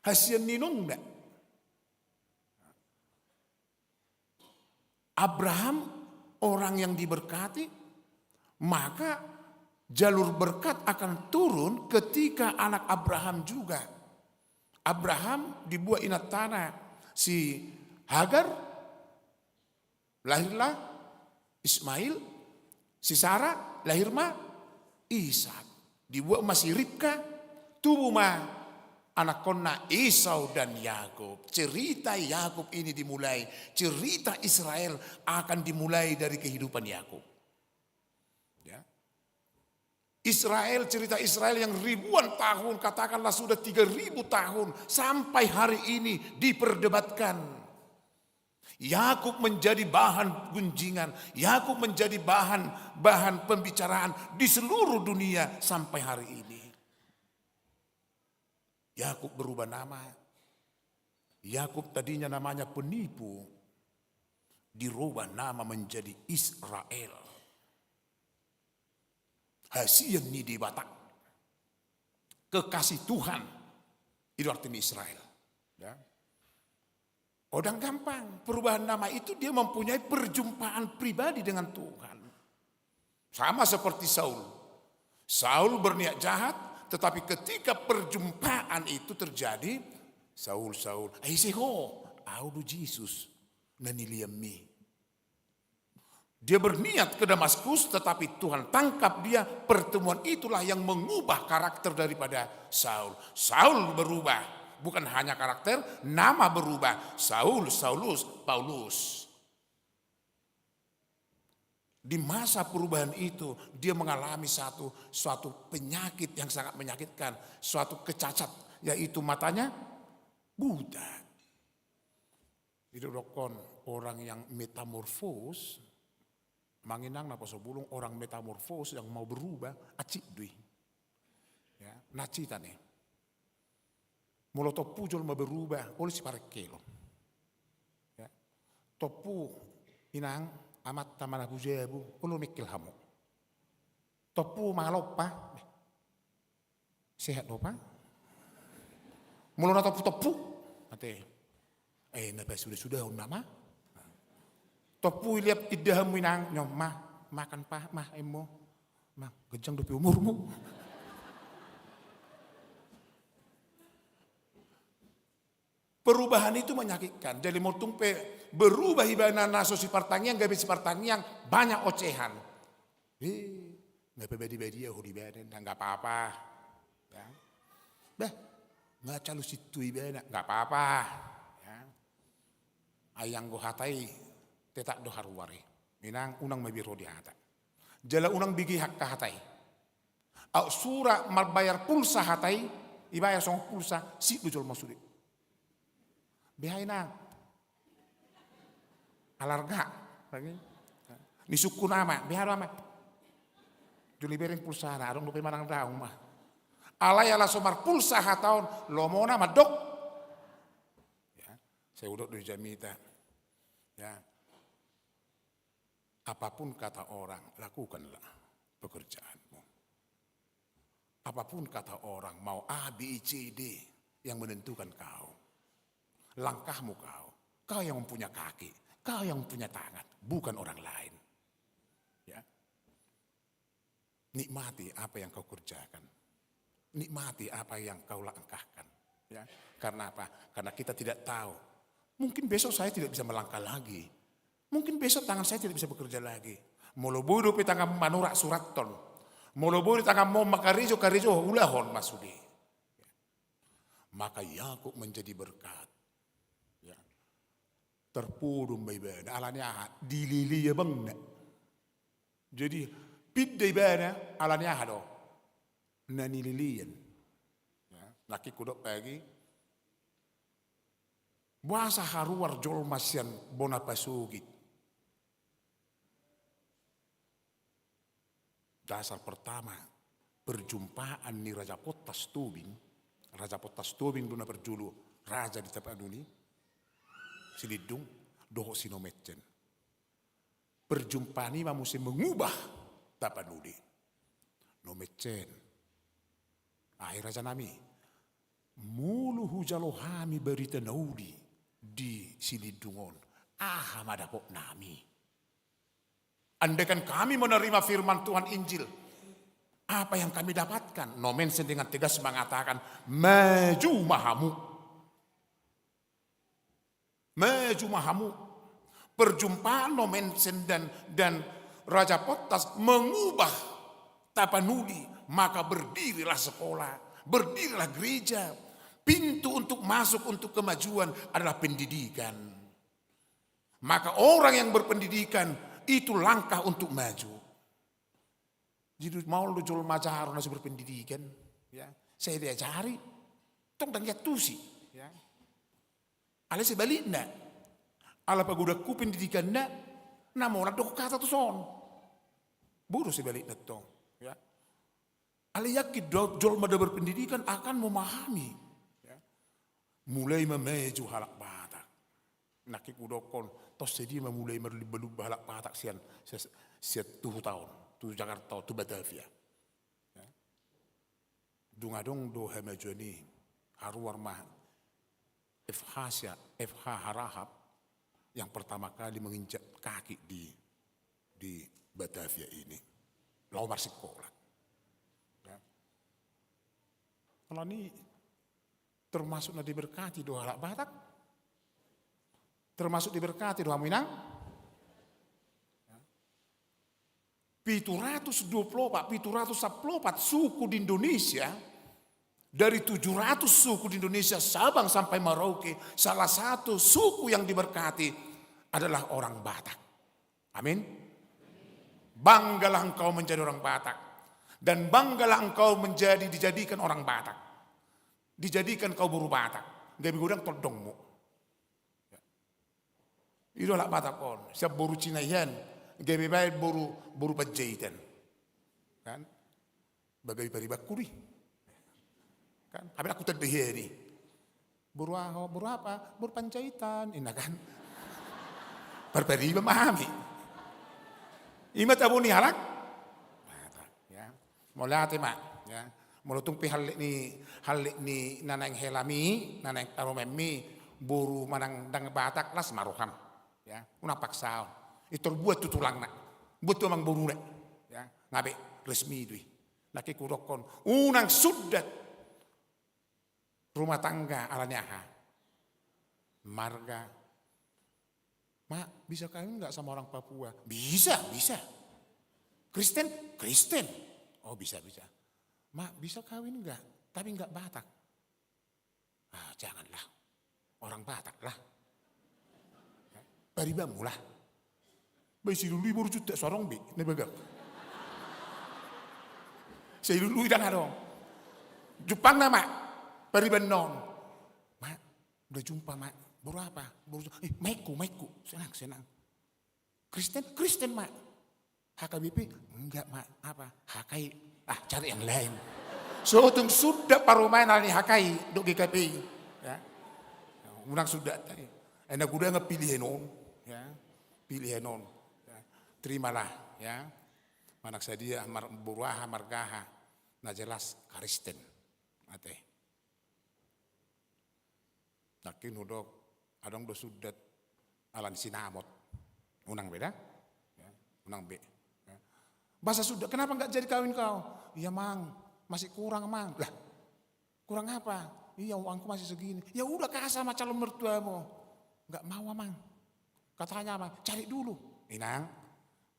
Hasian ni inongna. Abraham orang yang diberkati, maka jalur berkat akan turun ketika anak Abraham juga. Abraham dibuat inantana si Hagar, lahirlah Ismail, si Sara, lahir ma Ishak. Dibuat ma si Ribka, tubu ma anakkonna Esau dan Yakub. Cerita Yakub ini dimulai, cerita Israel akan dimulai dari kehidupan Yakub. Ya. Israel, cerita Israel yang ribuan tahun, katakanlah sudah tiga ribu tahun, sampai hari ini diperdebatkan. Yakub menjadi bahan gunjingan, Yakub menjadi bahan, bahan pembicaraan di seluruh dunia sampai hari ini. Yakub berubah nama. Yakub tadinya namanya penipu, dirubah nama menjadi Israel. Hasian ni Debata. Kekasih Tuhan. Itu artinya Israel. Ya. Oh, ndang gampang. Perubahan nama itu dia mempunyai perjumpaan pribadi dengan Tuhan. Sama seperti Saul. Saul berniat jahat, tetapi ketika perjumpaan itu terjadi, Saul, Saul, ai ise ho, au do Jesus na nilehonmi. Dia berniat ke Damaskus, tetapi Tuhan tangkap dia. Pertemuan itulah yang mengubah karakter daripada Saul. Saul berubah, bukan hanya karakter, nama berubah. Saul, Saulus, Paulus. Di masa perubahan itu, dia mengalami satu, suatu penyakit yang sangat menyakitkan, suatu kecacat, yaitu matanya buta. Didokkon orang yang metamorfos, manginang na poso bulung, orang metamorfos yang mau berubah, acit dui. Ya, nacita nih. Molo tompu jolma berubah, olo siparengkelon. Ya. Tompu inang, amanta manabu jabu, olo mengkel hamu. Tompu mangalompa, sehat do, Pak? Molo na tompu-tompu, ate. Eh, na pasuda-sudahon nama. Tompu liat indahanmu inang, nyom, mah, makan, Pak, mah, emo. Mah, ganjang dope umurmu. Perubahan itu menyakitkan. Jadi molo tung pe berubah ibana na so sipartangiang, gabe sipartangiang, banyak ocehan. Eh, nggak pe badia-badia ho di badan, nggak apa-apa. Ya. Bah, nggak calu situ ibana, nggak apa-apa. Ya. Ai anggo hata i tetap do haruar i. Inang unang mabiar ho di hata. Jala unang bege angka hata i. Au sura mambayar pulsa hata i, ibayar songon pulsa, sip do jolma sude. Beha inang. Alarga. Lagi. Ni sungkun ama, beha do ama. Jolo ibereng pulsana, adong dope manang daong ma. Alai ala so marpulsa hata on, lomona mandok. Ya, sai hudok do di jamita. Ya. Apapun kata orang, lakukanlah pekerjaanmu. Apapun kata orang, mau A, B, C, D yang menentukan kau. Langkahmu kau. Kau yang mempunyai kaki, kau yang mempunyai tangan, bukan orang lain. Ya. Nikmati apa yang kau kerjakan. Nikmati apa yang kau langkahkan. Ya. Karena apa? Karena kita tidak tahu. Mungkin besok saya tidak bisa melangkah lagi. Mungkin besok tangan saya tidak bisa bekerja lagi. Molo boi dope tangan manurak surathon. Molo boi tangan mau makarejo, karejo, ulahon ma sude. Maka Yakub menjadi berkat. Ya. Terpodom ma ibana, alani aha? Dilelei abangna. Jadi, pinda ibana, alani aha do? Na nileleian. Ya, nangkin hudok lagi, boasa haruar jolma sian bona pasogit? Dasar pertama, perjumpaan ni Raja Pontas Tobing, Raja Pontas Tobing do na parjolo raja di Tapanuli, Silindung, dohot si Nomencen. Perjumpaan i ma muse mengubah Tapanuli. Nomencen. Ai rajanami, molo hujalo hami barita na uli di Silindung on, aha ma dapotnami? Andaikan kami menerima firman Tuhan Injil, apa yang kami dapatkan? Nomencen dengan tegas mengatakan, maju ma hamu. Maju ma hamu. Perjumpaan Nomencen dan, dan Raja Pontas mengubah Tapanuli, maka berdirilah sekolah, berdirilah gereja. Pintu untuk masuk untuk kemajuan adalah pendidikan. Maka orang yang berpendidikan itu langkah untuk maju. Jadi maol do jolma jaro na so berpendidikan, ya. Sai diajari, tong ndang diantusi, ya. Alai sebalikna, ala pagodangku pendidikanna, na molat do hata tuson. Bodo sebalikna tong, ya. Alai yakin do jolma na berpendidikan akan memahami, ya. Mulai ma maju halak Batak. Nangkin hudokkon, tos sadia ma mulai marlumba-lumba halak Batak sian, sian, sian tu huta on, tu Jakarta on, tu Batavia. Ya. Dung adong do hamajuan i, haruar ma F H sia, F H Harahap yang pertama kali menginjak kaki di, di Batavia ini. Laho marsikola. Ya. Alani termasuk na diberkati do halak Batak? Termasuk diberkati do hamu inang? Ya. Pitu ratus dua puluh opat, pitu ratus sampulu opat suku di Indonesia, dari tujuh ratus suku di Indonesia, Sabang sampai Merauke, salah satu suku yang diberkati adalah orang Batak. Amin. Banggalah engkau menjadi orang Batak. Dan banggalah engkau menjadi, dijadikan orang Batak. Dijadikan kau boru Batak. Gabe godang tondongmu. I do halak Batak on, sian boru Cina i an, gabe baen boru, boru Panjaitan. Kan? Bagawi paribanku do i. Kan? Hape nangkin hutanda hian i. Boru aha ho, boru apa? Boru Panjaitan. Inna kan? Parpariban ma hami. I ma tabo ni halak Batak, ya. Mauliate ma, ya. Molo tung pe hallet ni, hallet ni na naeng helami, na naeng parumaenmi, boru manang ndang Batak, las ma roham. Ya, unang paksahon. Pintor buat tu tulangna. Buat tu amangboruna. Ya, nga be resmi do i. Nangkin hudokkon, unang sundat rumah tangga ala ni aha? Marga. Mak, bisa kawin nggak sama orang Papua? Bisa, bisa. Kristen? Kristen. Oh, bisa, bisa. Mak, bisa kawin nggak? Tapi nggak Batak. Ah, janganlah. Orang Batak lah. Paribanmu lah. Ba i silului boru Juntak so adong be na bagak. Silului ndang adong. Jumpang nama pariban non. Mak, udah jumpa, Mak. Boru apa? Boru, eh, maikku, maikku. Senang, senang. Kristen? Kristen, Mak. H K B P? Enggak, Mak. Apa? H K I. Ah, cari yang lain. So tung sundat parumaen ala ni H K I dohot G K P I. Ya. Unang sundat. Eh, na godang pilihan on. Ya. Pilihan on. Ya. Terimalah, ya. Manang sadia mar-, boru aha, marga aha. Na jelas Kristen. Ate. Nangkin hudok, adong do sundat ala ni sinamot. Unang be da? Ya, unang be. Ya. Bahasa Sunda, "Kenapa nggak jadi kawin kau?" "Iya, Mang, masih kurang, Mang." "Lah, kurang apa?" "Iya, uangku masih segini." "Ya udah, kasih sama calon mertuamu." "Nggak mau, Mang." Katanya, "Mang, cari dulu." Inang,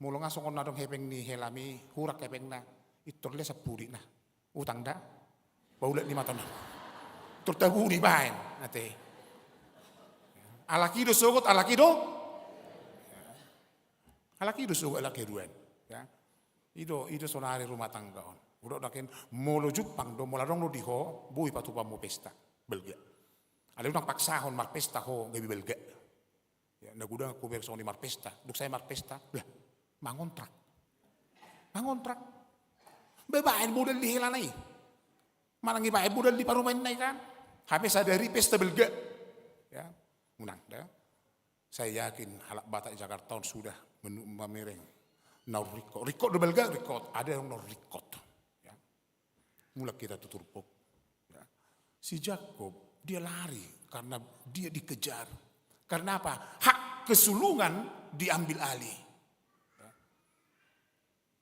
molo nga songon na adong hepeng ni helami, hurak hepengna, pintor lea sampuditna. Utang da? Paulak lima taon. Pintor tabuni baen, ate. Halak i do sogot, halak i do. Halak i do sogot, halak i do an. Ya. I do, i do sonari rumah tangga on. Udah, udah ken, molo jumpang do, molo adong do di ho, boi patupaonmu pesta. Balga. Alai unang paksahon marpesta ho gabe balga. Ya, na godang hubereng songon i marpesta. Dung sae marpesta, lah, mangontrak. Mangontrak. Ba ibaen modal di helana i. Manang ibaen modal di parumaenna i kan. Hape sadari pesta balga. Ya, unang da. Saya yakin halak Batak di Jakarta on sudah menu-, mamereng. Naung ringkot. Ringkot do balga, ringkot. Ada yang naung ringkot. Ya. Mulak kita tu turpuk. Ya. Si Jakob, dia lari karena dia dikejar. Karena apa? Hak kesulungan diambil alih. Ya.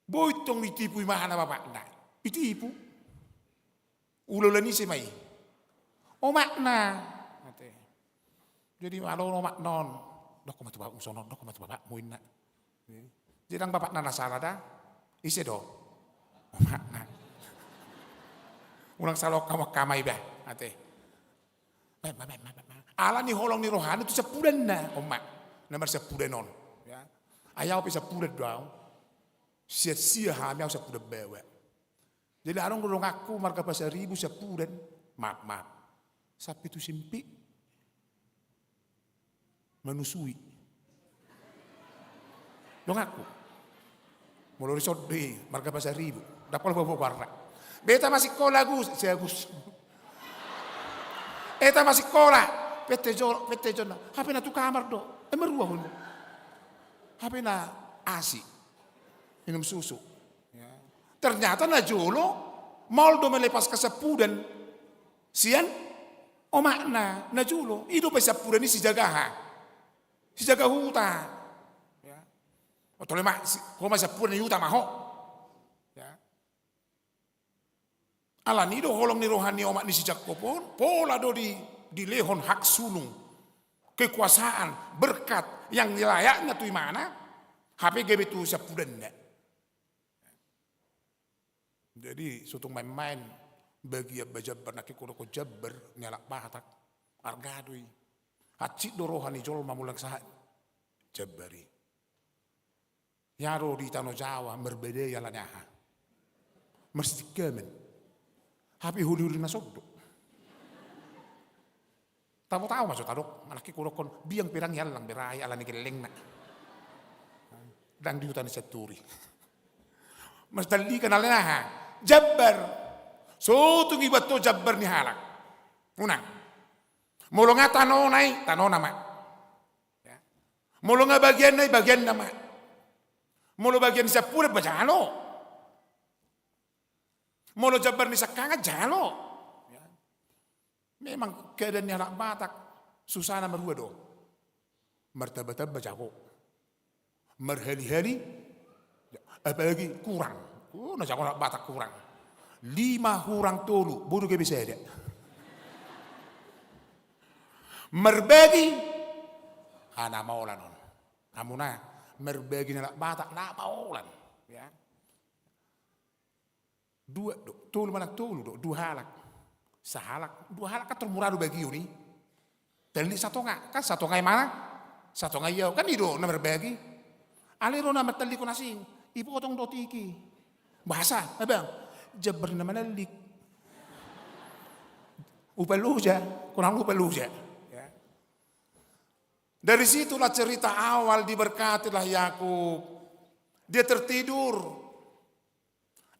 Boi tong ditipu ibana bapakna. Ditipu. Ulaula ni ise ma i? Omakna. Ate. Jadi, alo omakna on. Dok ma tu bapakmu sonon, dok ma tu bapakmu inna. Jadi, ndang bapakna na sala da? Ise do? Omakna. Unang sala omak-, omak hami ba. Ate. Ala ni holong ni rohana tu sampudanna, omak. Na marsampudan on. Ya. Ai au pe sampudan do au. Sia-sia hami au sampudan baoa. Jadi adong do donganku marga Pasaribu sampudan. Maaf, maaf. Sampe tu simpik. Manusui. Donganku. Molo dison do i, marga Pasaribu. Ndang pola boa-boa goarna. Beta masih sikola, Gus. Si Agus. Beta masih sikola. Pette jo-, pette jolo. Hape na tu kamar do. Eh, marua hon. Hape na asi. Minum susu. Ya. Ternyata na jolo, maol do melepas sampudan sian omakna na jolo. I do pe sampudan i sijaga aha? Sijaga huta. Ya. Oto le ma, si-, ho ma sampudan ni huta ma ho. Ya. Ala ni do holong ni roha ni omak ni si Jakob on, pola do di, dilehon hak sulung, kekuasaan, berkat yang layaknya tu imana, hape gabe tu sampudanna. Jadi so tung main-main bagian ba jambar, nangkin hudokkon jambar ni halak Batak, arga do i. Hansit do roha ni jolma molo sahat jambar i. Ia do di Tano Jawa marbadai ala ni aha? Marsitingkaman. Hape holi-holi na son do. Tabo-tabo ma so tadok, nangkin hudokkon biang pe ndang iallang be rahi ala ni gellengna. Ndang di huta ni Santuri. Marsitallikan ala ni aha? Jambar. So tung iba tong jambar ni halak. Unang. Molo nga tanona i, tanona ma. Ya. Molo nga bagianna i, bagianna ma. Molo bagian ni siampudan ba jalo. Molo jambar ni sangkangan jalo. Ya. Memang keadaan ni halak Batak susahna marua do. Martamba-tamba jago. Marhali-hali, apalagi kurang. Oh, na jago halak Batak kurang. Lima hurang tolu, boru gabe sada. Marbagi, ha na maolan on. Hamuna, marbagi ni halak Batak na maolan. Ya. Dua do, tolu manang tolu do, dua halak. Sahalak, dua halak kan tor mura do bagion i. Tallik satonga, kan satonga i manang, satonga i ahu, kan i do na marbagi. Alai ro na martallikkon asing, ipotong do tiki. Bahasa, abang, jambar na manallik. Upa loja, kurang upa loja. Ya. Dari situlah cerita awal diberkatilah Yakub. Dia tertidur.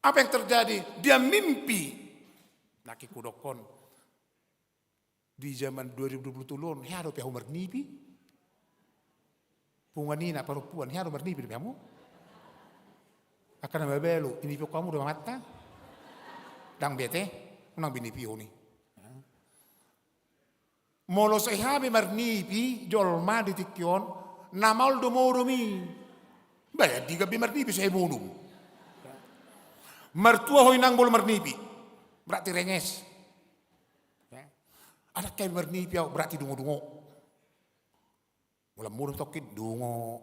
Apa yang terjadi? Dia mimpi. Nangkin hudokkon, di zaman dua ribu dua puluh tolu on, hea dope hamu marnipi? Punguan ina, parompuan, hea do marnipi dope hamu? Angka na mabalu, inipihon hamu do amanta? Ndang bete, unang be inipihon i. Molo sai hea be marnipi jolma di tingki on, na maol do modom i. Baen di gabe marnipi sai modom. Martua ho inang molo marnipi, berarti renges. Ya. Anak kami marnipi ahu, berarti dungo-dungo. Molo modom tongkin, dungo.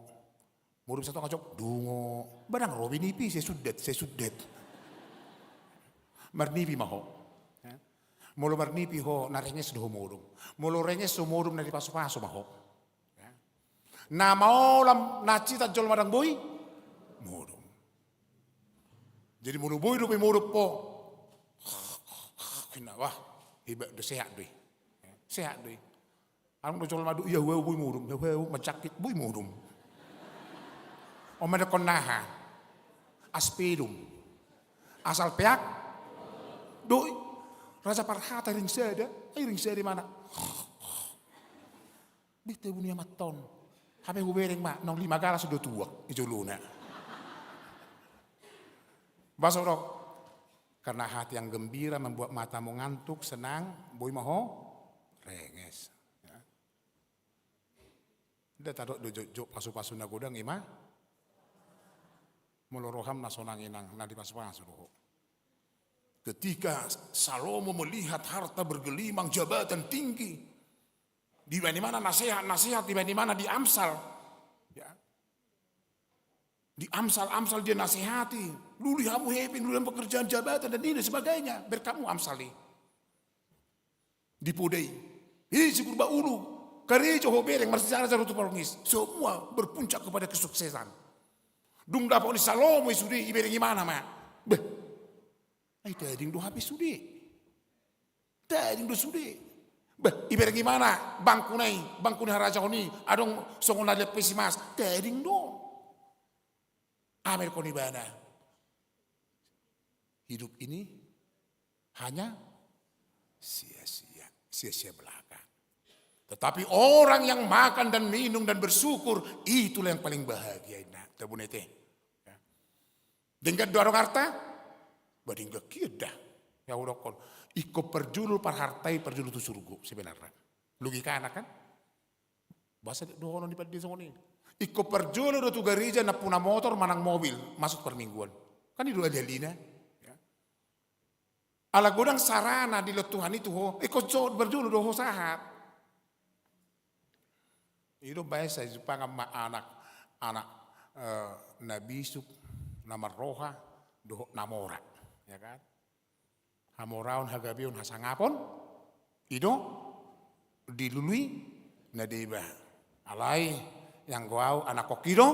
Modom satonga jok, dungo. Ba ndang ro be nipi, sai sundat, sai sundat. Marnipi ma ho. Ya. Molo marnipi ho, na renges do ho modom. Molo renges ho modom, na dipasu-pasu ma ho. Ya. Na maolan, na hansitan jolma ndang boi modom. Jadi molo boi dope modom ho, wah, hebat do, sehat do i. Ya, sehat do i. Adong do jolma do, ia, hau, hau, boi modom, hau, hau, manjangkit, boi modom. On ma didokkon aha? Aspedum. Asal peak do i. Raja Parhata ring sada, ai ring sada imana. Bete buni amanta on. Hape hubereng ma, naung lima galas do tuak di jolona. Ba so dok, karena hati yang gembira membuat mata mengantuk, senang, boi ma ho renges. Ya. Nda tadok do jotjot pasu-pasu na godang i ma. Molo roham na sonang inang, na dipasu-pasu do ho. Ketika Salomo melihat harta bergelimang, jabatan tinggi, dibaen imana nasehat, nasehat, dibaen imana di Amsal. Ya. Di Amsal, Amsal dia nasehati. Lului hamu hepeng, lului hamu pekerjaan, jabatan, dan ini dan sebagainya. Bereng hamu Amsal i. Di poda i. Hei si Purbaulu, karejo ho bereng, marsijajar ho tu parungis. Semua berpuncak kepada kesuksesan. Dung dapot ni Salomo i sude, ibereng imana ma. Beh. Ai tading do hape sude. Tading do sude. Beh, ibereng imana bangkuna i, bangku ni harajaon i, adong songon na dilepesi mas. Tading do. Aha ma didokkon ibana? Hidup ini hanya sia-sia, sia-sia belaka. Tetapi orang yang makan dan minum dan bersyukur, itulah yang paling bahagia, inna. Tabunete. Ya. Denggan do adong arta? Ba denggan hian da. Ya hudokkon. Ingkon parjolo parharta i parjolo tu surgo sebenarna. Logikana kan? Bahasa dohonon ni pande songon i. Ingkon parjolo do tu gareja nampuna motor manang mobil masuk parmingguan. Kan i do ahli-ahlina. Ya. Ala godang sarana dilehon Tuhan i tu ho, ingkon so parjolo do ho sahat. I do baen sai jumpangan ma anak, anak, eh, na bisuk, na marroha, dohot na mora. Ya kan? Hamoraon, hagabeon, hasangapon, i do dilului na deba. Alai anggo au anakhonhi do,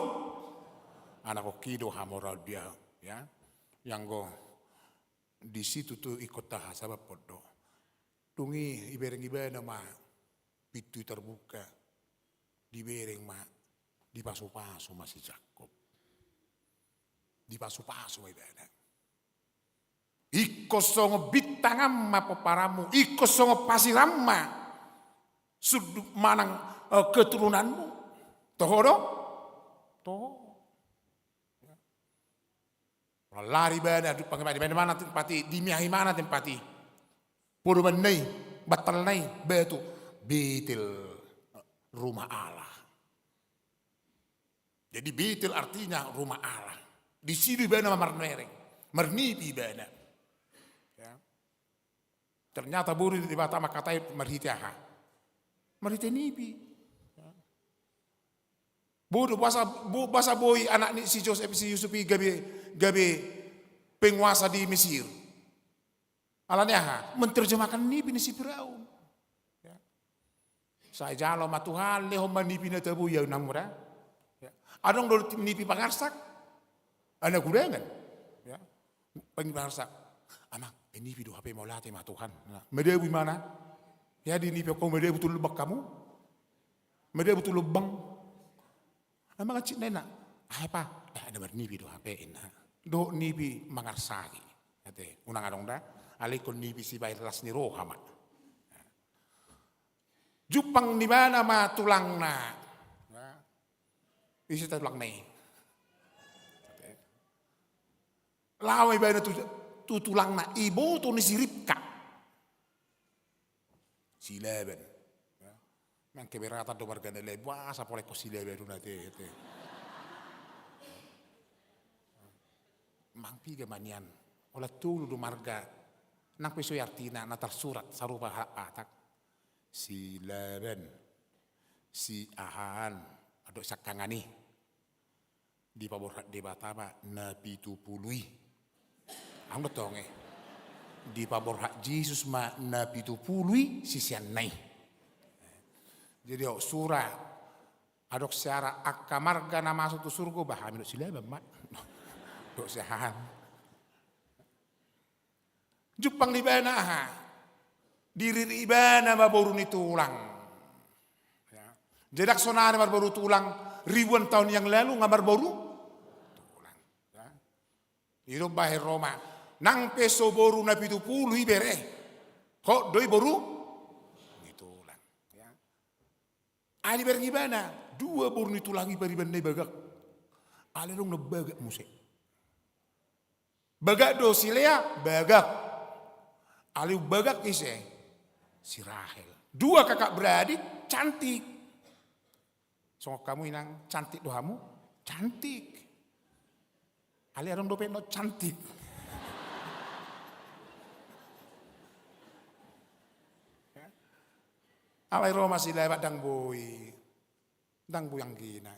anakhonhi do hamoraon di au, ya. Anggo disi tutu ingkon tahasabaphon do. Dung i ibereng ibana ma pintu i tarbuka, dibereng ma, dipasupasu ma si Jakkob. Dipasupasu ma ibana. Ingkon songon bintang an ma pomparanmu, ingkon songon pasir an ma sundut manang, eh, keturunanmu. Toho do? Toho. Lari ibana, dung i, ibana ma na tempat i, dimiahi ma na tempat i. Podomanna i, bantalna i, batu, Betel, rumah Allah. Jadi Betel artinya rumah Allah. Disi do ibana marmereng, marnipi ibana. Ya. Ternyata boru Debata mangkatai marhite aha? Marhite nipi. Ya. Boru, boasa, bo-, boasa boi anak ni si Josep, si Yusuf i gabe, gabe penguasa di Mesir? Alani aha? Menerjemahkan nipi ni si Firaun. Ya. Sai jalo ma Tuhan, lehon ma nipi na tabo i, inangmu da. Ya. Adong do nipi pangarsak? Anak udangan. Ya. Pangarsak. Amang, eh, nipi do hape, mauliate ma Tuhan. Nah, madabu imana. Ya, di nipi ho madabu tu lobang hamu. Madabu tu lobang. Amang, hansit na inna. Aha, Pa? Eh, na marnipi do hape, inna. Dohot nipi mangarsaki. Ate, unang adong da. Alai ingkon nipi sibaen las ni roha ma. Jumpang ni ibana ma tulangna. Ise ta tulangna i? Laho ma ibana tu, tu tulangna, iboto ni si Ribka. Si Laban. Ya. Memang keberatan do marga na Laban, boasa pola ingkon si Laban do na te, te. Mang piga ma nian? Holan tolu do marga. Nang pe so i artina, na tarsurat sarupa halak Batak. Si Laban, si ahaan, adong siangkangan i. Dipaborhat Debata ma na pitu pulu i. Adong do tong, eh. Dipaborhat Jesus ma na pitu pulu i siseanna i. Jadi, o, sura, adong siara angka marga na masuk tu surgo, bah, hami dohot si Laban ma. Dohot si ahaan. Jumpang ni ibana aha? Diririt ibana ma boru ni tulang. Ya. Jadi sonari marboru tulang, ribuan tahun yang lalu nga marboru tulang. Ya. I do umbahen ro ma. Nang pe so boru na pitu pulu i bere, hot do i boru ni tulang. Ya. Ai dibereng ibana, dua boru ni tulang i paribanna i bagak. Alai adong na bagak muse. Bagak do si Lea, bagak. Alai bagak ise? Si Rahel. Dua kakak beradik, cantik. Songon hamu inang, cantik do hamu? Cantik. Alai adong dope na cantik. Alai ro ma si Lea, ndang boi. Ndang boi anggina.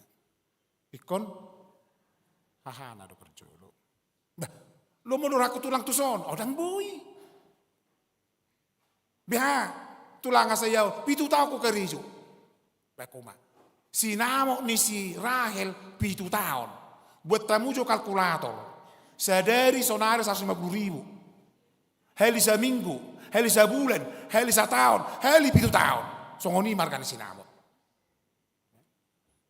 Ingkon hahana do parjolo. Bah, lomo do rohangku tulang tuson. O, ndang boi. Beha, tulang, asa i au pitu taon hukarejo. Baen ho ma. Sinamot ni si Rahel pitu taon. Buat hamu jo kalkulator. Sadari sonari saratus lima pulu ribu. Hali saminggu, hali sabulan, hali sataon, hali pitu taon. Songon i ma arga ni sinamot.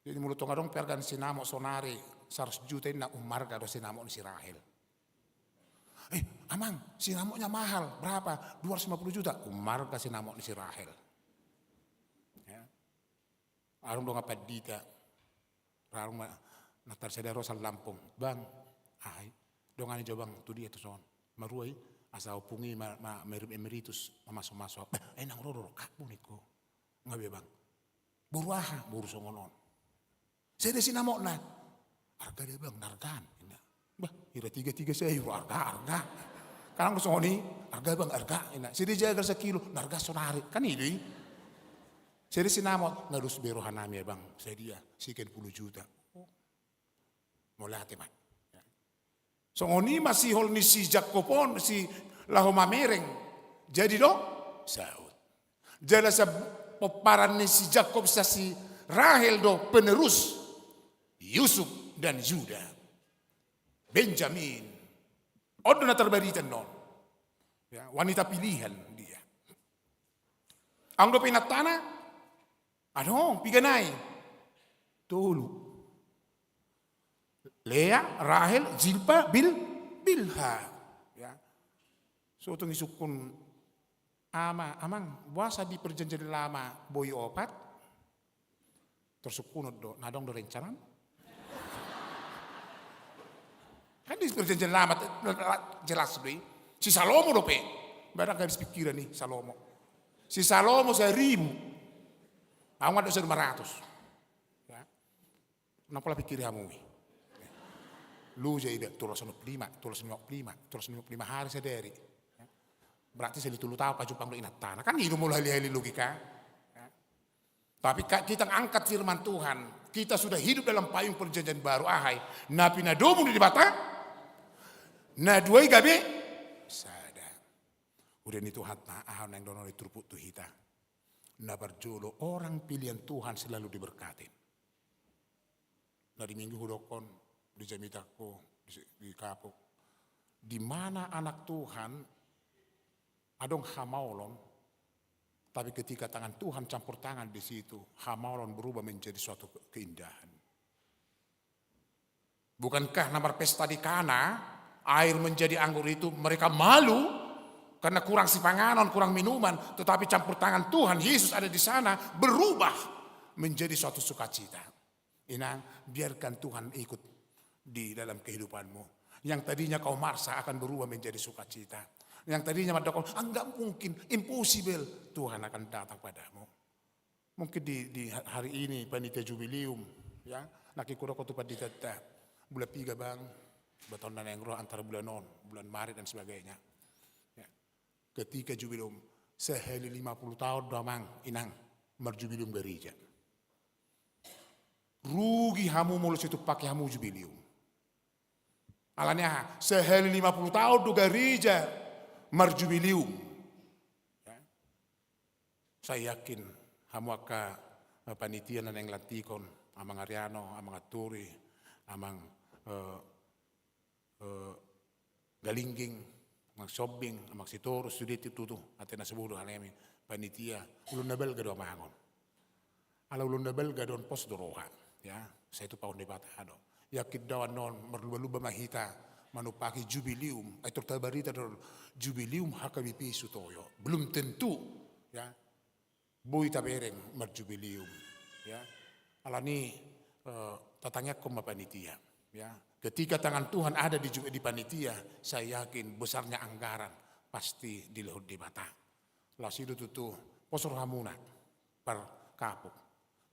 Jadi molo tung adong pe arga ni sinamot sonari saratus juta, inna, ummarga do sinamot ni si Rahel. Eh, Amang, sinamotnya mahal, berapa? Dua ratus lima puluh juta. Ummarga sinamot ni si Rahel. Ya. Adong dongan pandita. Adong ma, na tarsada ro sian Lampung. Bang, aha i? Dongani jo, Bang, tu dia tuson. Marua i, asa ompung i ma, ma, ma emeritus, mamasu-masu. Bah, eh, nang ro do rohakku, ningku. Nga be, Bang. Boru aha? Boru songon on. Sude sinamotna. Arga da, Bang, na arga an, inna. Bah, hira tiga tiga sayur, arga, arga. Kan anggo songon i, arga, Bang, arga, inna. Sude jagal sakilo, na arga sonari. Kan i do i. Sude sinamot, nga dos be rohanami, Bang. Sadia, sekian puluh juta. Mauliate ma. Ya. Songon i ma sihol ni si Jakkob on, si laho mamereng. Jadi do, saut. Jala sa pomparan ni si Jakkob sa si Rahel do penerus Yusuf dan Yuda. Benjamin. On do na tarbarita non. Ya, wanita pilihan dia. Adong dope inantana? Adong, piga nai? Tolu. Lea, Rahel, Zilpa, Bil, Bilha. Ya. So tung isungkun ama, amang, boasa di Perjanjian Lama boi opat? Tarsungkunon do, na adong do rencanam? Kan di Perjanjian Lama, jelas do i. Si Salomo dope. Barang habis pikiran ni Salomo. Si Salomo saribu. Adong do salima ratus. Ya. Ndang pola pikiri hamu i. Lu jadi tolu ratus lima puluh lima, tolu ratus lima puluh lima, tolu ratus lima puluh lima hari sadari. Ya. Berarti sahali tolu taon pajumpang do inantana. Kan i do molo hali-hali logika. Ya. Tapi ka-, kita angkat firman Tuhan, kita sudah hidup dalam payung perjanjian baru, ahai. Na pinadomu ni Debata, na dua i gabe sada. Udah ni Tuhan ta, aha naeng dohonon ni turpuk tu hita. Na parjolo, orang pilihan Tuhan selalu diberkati. Na di Minggu hudokkon, di jamitangku, di, di kapuk. Di mana anak Tuhan, adong hamaolon, tapi ketika tangan Tuhan campur tangan di situ, hamaolon berubah menjadi suatu ke-, keindahan. Bukankah na marpesta di Kana, air menjadi anggur itu, mereka malu karena kurang sipanganon, kurang minuman, tetapi campur tangan Tuhan Yesus ada di sana, berubah menjadi suatu sukacita. Inang, biarkan Tuhan ikut di dalam kehidupanmu. Yang tadinya kau marsa akan berubah menjadi sukacita. Yang tadinya mandok, "Ah, nggak mungkin, impossible," Tuhan akan datang padamu. Mungkin di, di ha-, hari ini panitia jubileum, ya, nangkin hudok tu pandita ta, bulan piga, Bang? Ba taon na naeng ro antara bulan on, bulan Maret dan sebagainya. Ya. Ketika jubileum, sahali lima puluh taon do, Amang, Inang, marjubileum gareja. Rugi hamu molo sai tumpaki hamu jubileum. Alani aha? Sahali lima puluh taon do gareja marjubileum. Ya. Sai yakin hamu angka, eh, panitia na naeng lantikon, Amang Ariano, Amang Anturi, Amang, eh, eh, Galingging, Amang Sombing, Amang Sitorus, sude tutu, ate na sabodo halemi, panitia, ulaon na balga do Amang on. Ala ulaon na balga do on, pos do roha, ya, sai tumpahon Debata do. Yakin do annon, marlumba-lumba ma hita, manumpaki jubileum, ai tor tabarita do, jubileum H K B P Sutoyo. Belum tentu, ya, boi tabereng marjubileum, ya. Alani, eh, tatangiangkon ma panitia, ya. Ketika tangan Tuhan ada di ju-, di panitia, saya yakin besarnya anggaran pasti dilehon Debata. Laos i do tutu, pos rohamuna, par kapuk.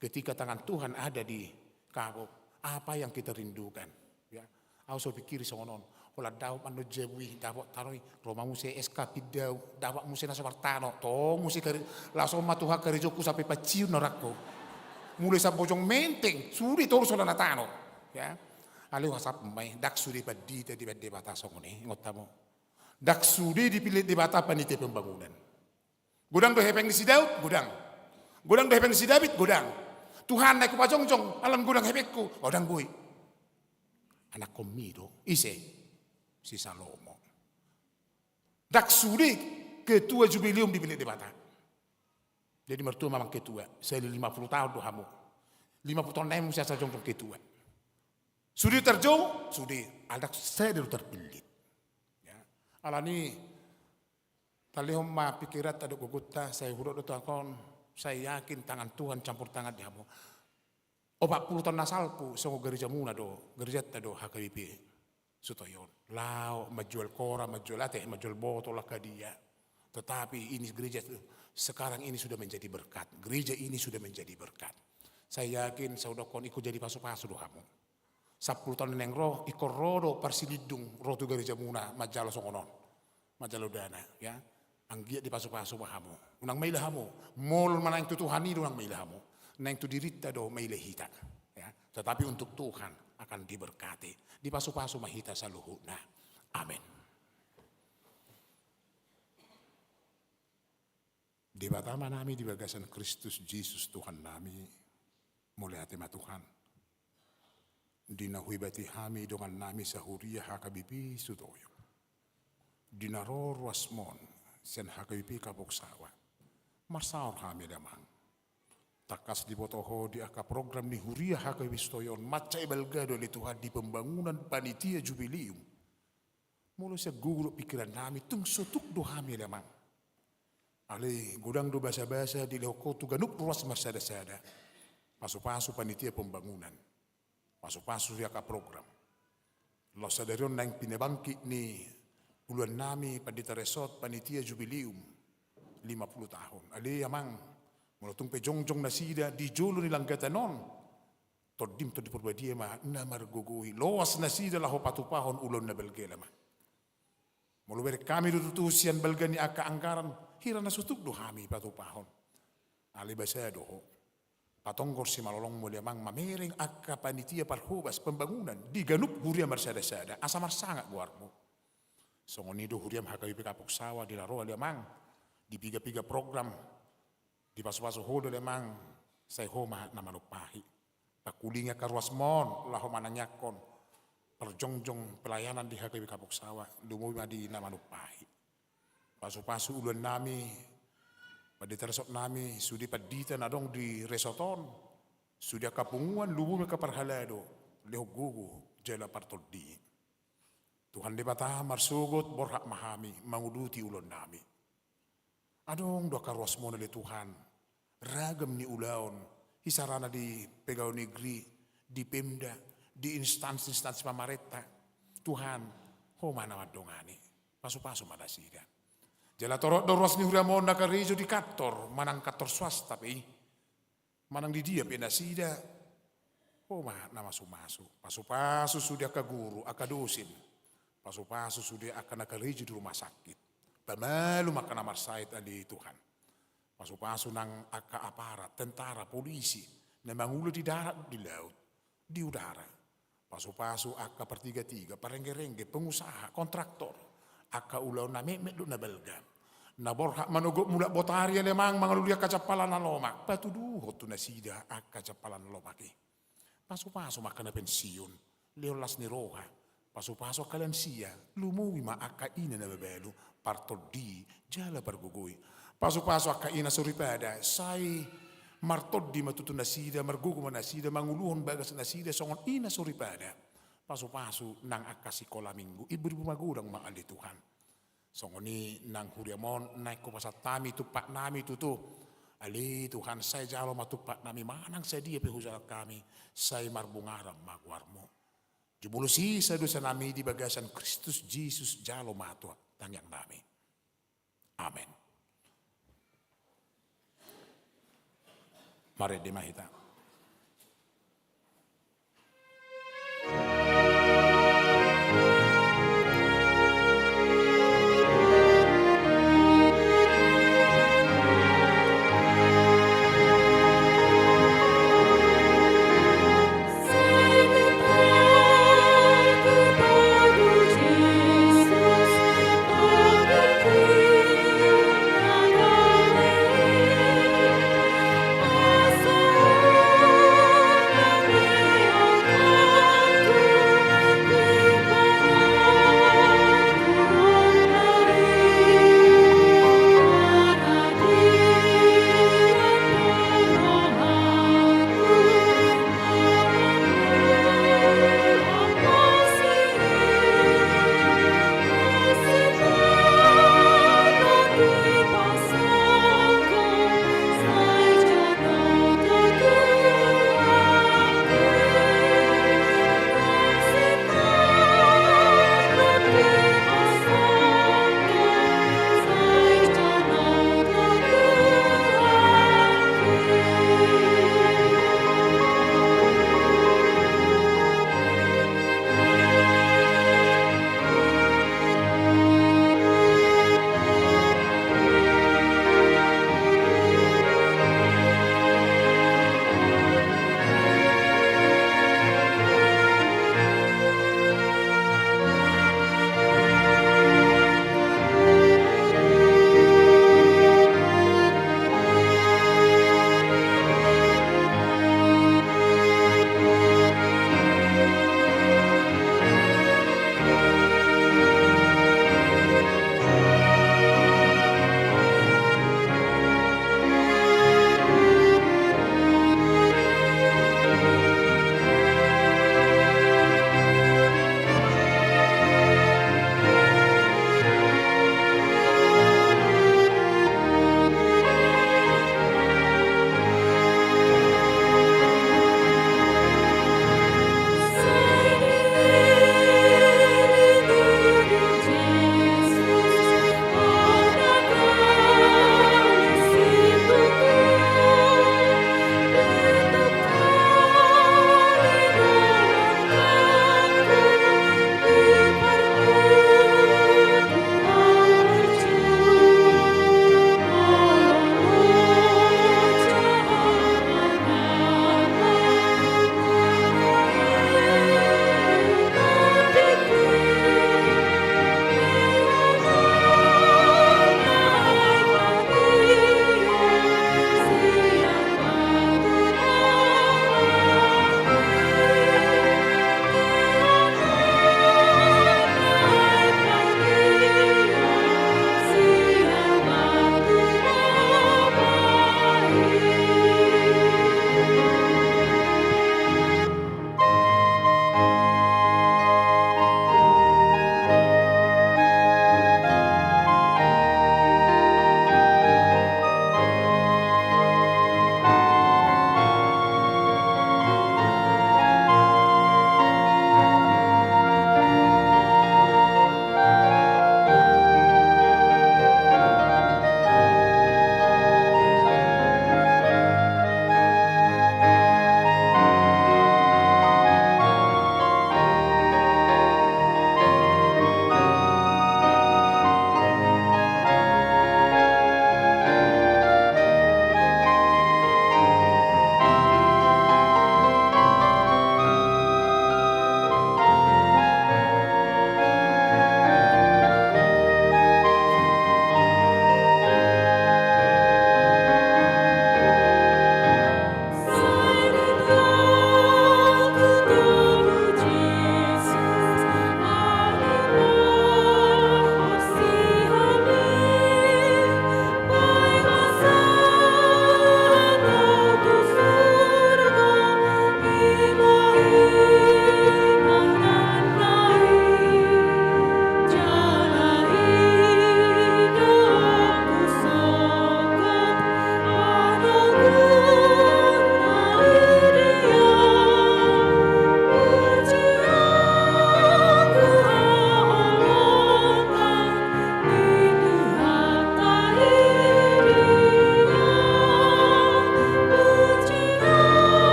Ketika tangan Tuhan ada di kapuk, apa yang kita rindukan? Ya. Au so pikiri songon on. Holan dapot annon jabu i, dapot tano i, ro ma muse S K P dau, dapot muse na so martano, tong muse kari-, laos on ma Tuhan karejongku sampe panciun na rohangku. Mulai sian Bojong Menteng, sude torus holan na tano. Ya. Alai hasap ma i, ndang sude pandita dibahen Debata songon i, ingot hamu. Ndang sude dipillit Debata panitia pembangunan. Godang do hepeng ni si Daud? Godang. Godang do hepeng ni si David? Godang. Tuhan, naeng hupajongjong ala godang hepengku? Godang boi. Anakkon mi do. Ise? Si Salomo. Ndang sude ketua jubileum dipillit Debata. Jadi martua ma Amang Ketua, sahali lima puluh taon do hamu. Lima puluh taon nai muse asa jongjong ketua. Sude tarjou? Sude, alai ndang sada do tarpillit. Ya. Alani, talehon ma pikiranta dohot gogonta, sai hudok do tu angka on, sai yakin tangan Tuhan campur tangan di hamu. Opat puluh taon na salpu, songon garejamuna do, garejanta do H K B P Sutoyo on. Laho manjual koran, manjual ate, manjual botol, angka dia. Tetapi ini gereja sekarang ini sudah menjadi berkat. Gereja ini sudah menjadi berkat. Saya yakin, sai hudokkon, ingkon jadi pasupasu do hamu. Sampulu taon na naeng ro, ingkon ro do parsilindung ro tu garejamuna manjalo songon on. Manjalo dana, ya. Anggiat dipasupasu ma hamu. Unang maila hamu. Molo naeng tu Tuhan i do unang maila hamu. Naeng tu dirinta do maila hita. Ya. Tetapi untuk Tuhan akan Tuhan diberkati. Dipasupasu ma hita saluhutna. Amen. Debata Amanami di bagasan Kristus Jesus Tuhannami, mauliate ma Tuhan. Di na huibati hami dongannami sahuria H K B P Sutoyo. Di na ro ruasmon sian H K B P Kapuk Sawa. Marsaor hami ale Amang. Tangkas diboto Ho di angka program ni huria H K B P Sutoyo on, mansai balga do ale Tuhan di pembangunan panitia jubilium. Molo sian gogo dohot pingkirannami, tung so tuk do hami ale Amang. Alai godang do basabasa dilehon Ho tu ganup ruas marsadasada. Pasupasu panitia pembangunan. Pasupasu di angka program. Laos sadari on naeng pinabangkit ni uluannami Pandita Resort panitia jubilium lima puluh tahun. Ale Amang, molo tung pe jongjong nasida di jolo ni langgatan on, Tondim Tondi Porbadia ma na margogoi, loas nasida laho patupahon ulaon na balga ale Amang. Molo bereng hami do tutu sian balga ni angka anggaran, hira na so tuk do hami patupahon. Alai basa do Ho. Patonggor simalolongmu ale Amang mamereng angka panitia parhobas pembangunan di ganup huria marsadasada, asa marsangap goarmu. Songon i do huriam H K B P Kapuk Sawa di na ro ale Amang, di piga-piga program, dipasupasu Ho do ale Amang, sai Ho ma na manumpahi. Pangkulingi angka ruasmon laho manangiangkon parjongjong pelayanan di H K B P Kapuk Sawa, lumobi ma di na manumpahi. Pasupasu uluannami, Pandita Resortnami, sude pandita na adong di resort on, sude angka punguan, lumobi angka parhalado, lehon gogo jala partondi. Tuhan Debata marsogot borhat ma hami manguduti ulaonnami. Adong do angka ruasmon ale Tuhan, ragam ni ulaon, isarana di pegawai negeri, di Pemda, di instansi-instansi pamarenta. Tuhan, Ho ma na mandongani. Pasupasu ma nasida. Jala torop do ruas ni huriam on na karejo di kantor, manang kantor swasta pe i. Manang di dia pe nasida, Ho ma na masumasu. Pasupasu sude angka guru, angka dosen. Pasupasu sude angka na karejo di rumah sakit. Pamalum angka na marsahit ale Tuhan. Pasupasu nang angka aparat, tentara, polisi, na mangula di darat, di laut, di udara. Pasupasu angka partigatiga, parenggerengge, pengusaha, kontraktor, angka ulaon na metmet dohot na balga. Na borhat manogot mulak botari ale Amang mangalului angka jampalan na lomak, patuduhon tu nasida angka jampalan na lomak i. Pasupasu ma angka na pensiun, lehon las ni roha. Pasupasu angka lansia, lumobi ma angka ina na mabalu, partondi jala pargogoi. Pasupasu angka ina soripada, sai martondi ma tutu nasida, margogo ma nasida manguluhon bagas nasida songon ina soripada. Pasupasu nang angka sikola minggu, ibu-ibu magodang ma ale Tuhan. Songon i nang huriam on naeng hupasahat hami tumpaknami tutu. Ale Tuhan, sai jalo ma tumpaknami manang sadia pe hujalang hami, sai marbungaran ma goarmu. Jumolo sesa dosanami di bagasan Kristus Jesus, jalo ma Tuhan tangiangnami. Amen. Marende ma hita.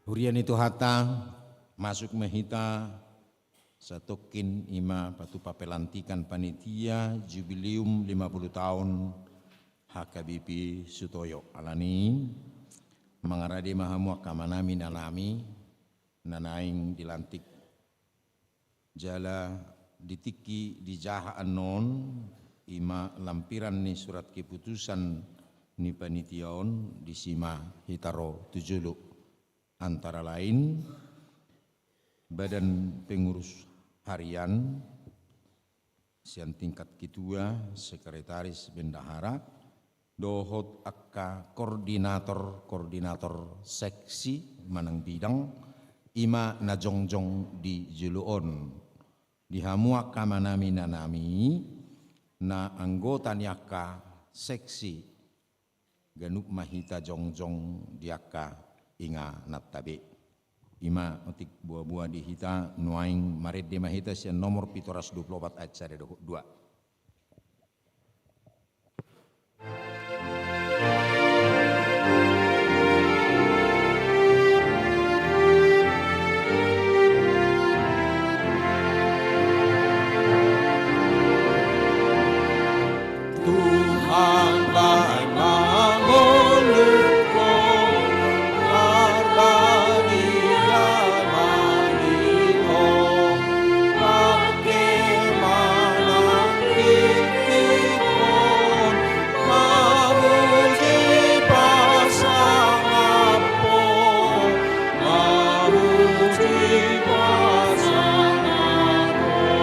Huria ni Tuhanta, masuk ma hita satongkin, i ma patupa pelantikan panitia Jubileum lima puluh taon H K B P Sutoyo. Alani i, mangarade ma hamu angka amanami inanami na naeng dilantik. Jala di tingki dijaha annon, i ma lampiran ni surat keputusan ni panitia on, disi ma hita ro tu jolo. Antara lain, Badan Pengurus Harian, sian tingkat ketua, sekretaris, bendahara, dohot angka koordinator-koordinator seksi manang bidang, i ma na jongjong di jolo on. Di hamu angka amanami inanami na anggota ni angka seksi, ganup ma hita jongjong di angka ingananta be. I ma otik boa-boa di hita nuaeng, marende ma hita sian nomor pitu ratus dua puluh opat ayat sada dohot dua. Tuhan, bahen ma ngolungkon, marbadia ma di Ho, pangke ma nang tingkihon, mamuji pasangap Ho, mamuji pasangap Ho.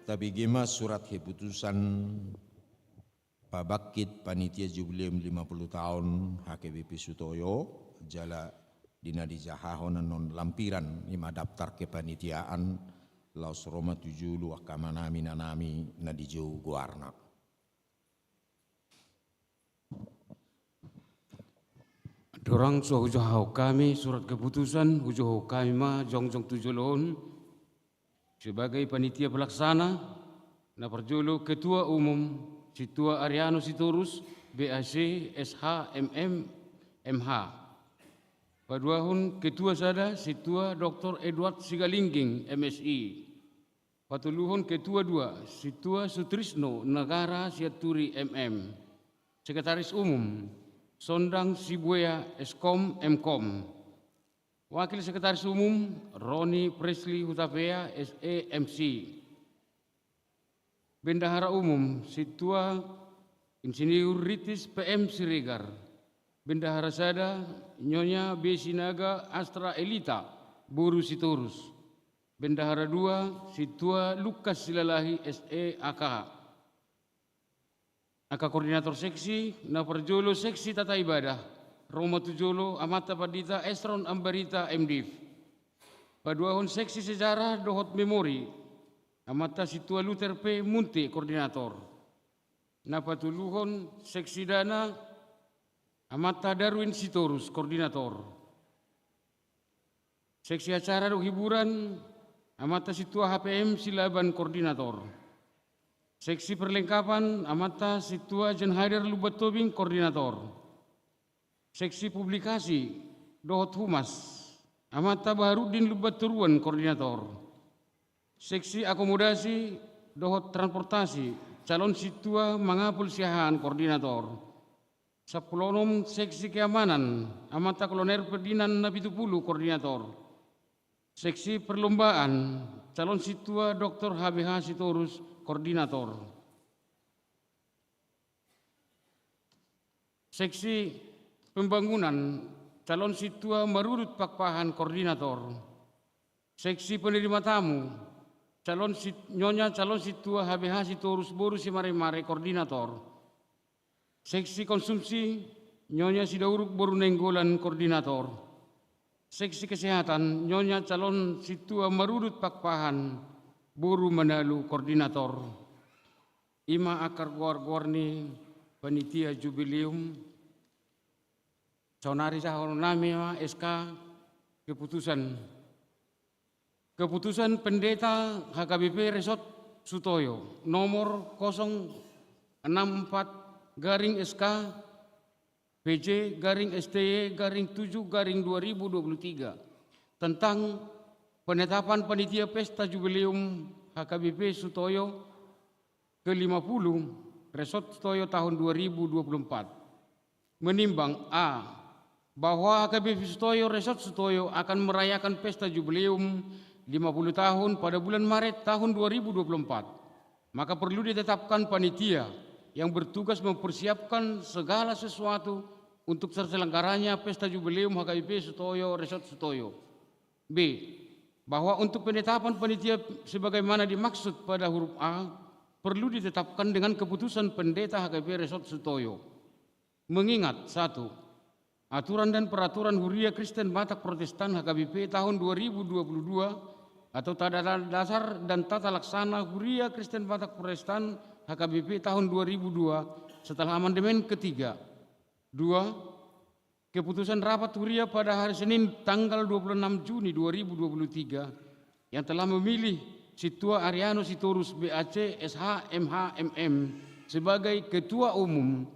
Tabege ma surat keputusan pabangkit panitia Jubileum lima puluh taon H K B P Sutoyo, jala di na dijahahon annon lampiran, i ma daftar kepanitiaan, laos ro ma tu jolo angka amanami inanami na dijou goarna. Dorang so hujahahon hami surat keputusan, hujahahon hami ma jongjong tu jolo on. Sebagai panitia pelaksana, na parjolo ketua umum, Sintua Ariano Sitorus, B A C, S H, M M, M H. Paduahon ketua sada, Sintua Doktor Edward Sigalingging, M Si. Patoluhon ketua dua, Sintua Sutrisno Nagara Sianturi, M M. Sekretaris umum, Sondang Sibuea, S Kom, M Kom. Wakil sekretaris umum, Roni Presli Hutapea, S E, M Si. Bendahara umum, Sintua Insinyur Ritis P M Siregar. Bendahara sada, Nyonya B Sinaga Astra Elita, boru Sitorus. Bendahara dua, Sintua Lukas Silalahi, S E, A K. Angka koordinator seksi, na parjolo seksi tata ibadah, ro ma tu jolo Amanta Pandita Esron Ambarita, M Div. Paduahon seksi sejarah dohot memori, Amanta Sintua Luther P Munte, koordinator. Na patoluhon seksi dana, Amanta Darwin Sitorus, koordinator. Seksi acara dohot hiburan, Amanta Sintua H P M Silaban, koordinator. Seksi perlengkapan, Amanta Sintua Jan Haidar Lumban Tobing, koordinator. Seksi publikasi dohot humas, Amanta Baharudin Lumban Toruan, koordinator. Seksi akomodasi dohot transportasi, calon Sintua Mangapul Siahaan, koordinator. Sampulu onom seksi keamanan, Amanta Kolonel Ferdinand Napitupulu, koordinator. Seksi perlombaan, calon Sintua Doktor H B H Sitorus, koordinator. Seksi pembangunan, calon Sintua Marudut Pakpahan, koordinator. Seksi penerima tamu, calon sit-, Nyonya calon Sintua H B H Sitorus, boru Simaremare, koordinator. Seksi konsumsi, Nyonya Sidauruk boru Nainggolan, koordinator. Seksi kesehatan, Nyonya calon Sintua Marudut Pakpahan, boru Manalu, koordinator. I ma angka goar-goar ni panitia jubileum. Saonari jahahononnami ma S K keputusan. Keputusan Pendeta H K B P Resort Sutoyo, nomor kosong enam empat garing S K P J garing S T Y garing tujuh garing dua ribu dua puluh tiga, tentang penetapan panitia pesta jubileum H K B P Sutoyo ke lima puluh Resort Sutoyo tahun dua ribu dua puluh empat. Menimbang, A, bahwa H K B P Sutoyo Resort Sutoyo akan merayakan pesta jubileum lima puluh tahun pada bulan Maret tahun dua ribu dua puluh empat, maka perlu ditetapkan panitia yang bertugas mempersiapkan segala sesuatu untuk terselenggaranya pesta jubileum H K B P Sutoyo Resort Sutoyo. B, bahwa untuk penetapan panitia sebagaimana dimaksud pada huruf A, perlu ditetapkan dengan keputusan Pendeta H K B P Resort Sutoyo. Mengingat, satu, aturan dan peraturan Huria Kristen Batak Protestan H K B P tahun dua ribu dua puluh dua atau tata dasar dan tata laksana Huria Kristen Batak Protestan H K B P tahun dua ribu dua setelah amandemen ketiga. Dua, keputusan rapat Huria pada hari Senin tanggal dua puluh enam Juni dua ribu dua puluh tiga yang telah memilih Sintua Ariano Sitorus, B A C, S H, M H, M M, sebagai ketua umum,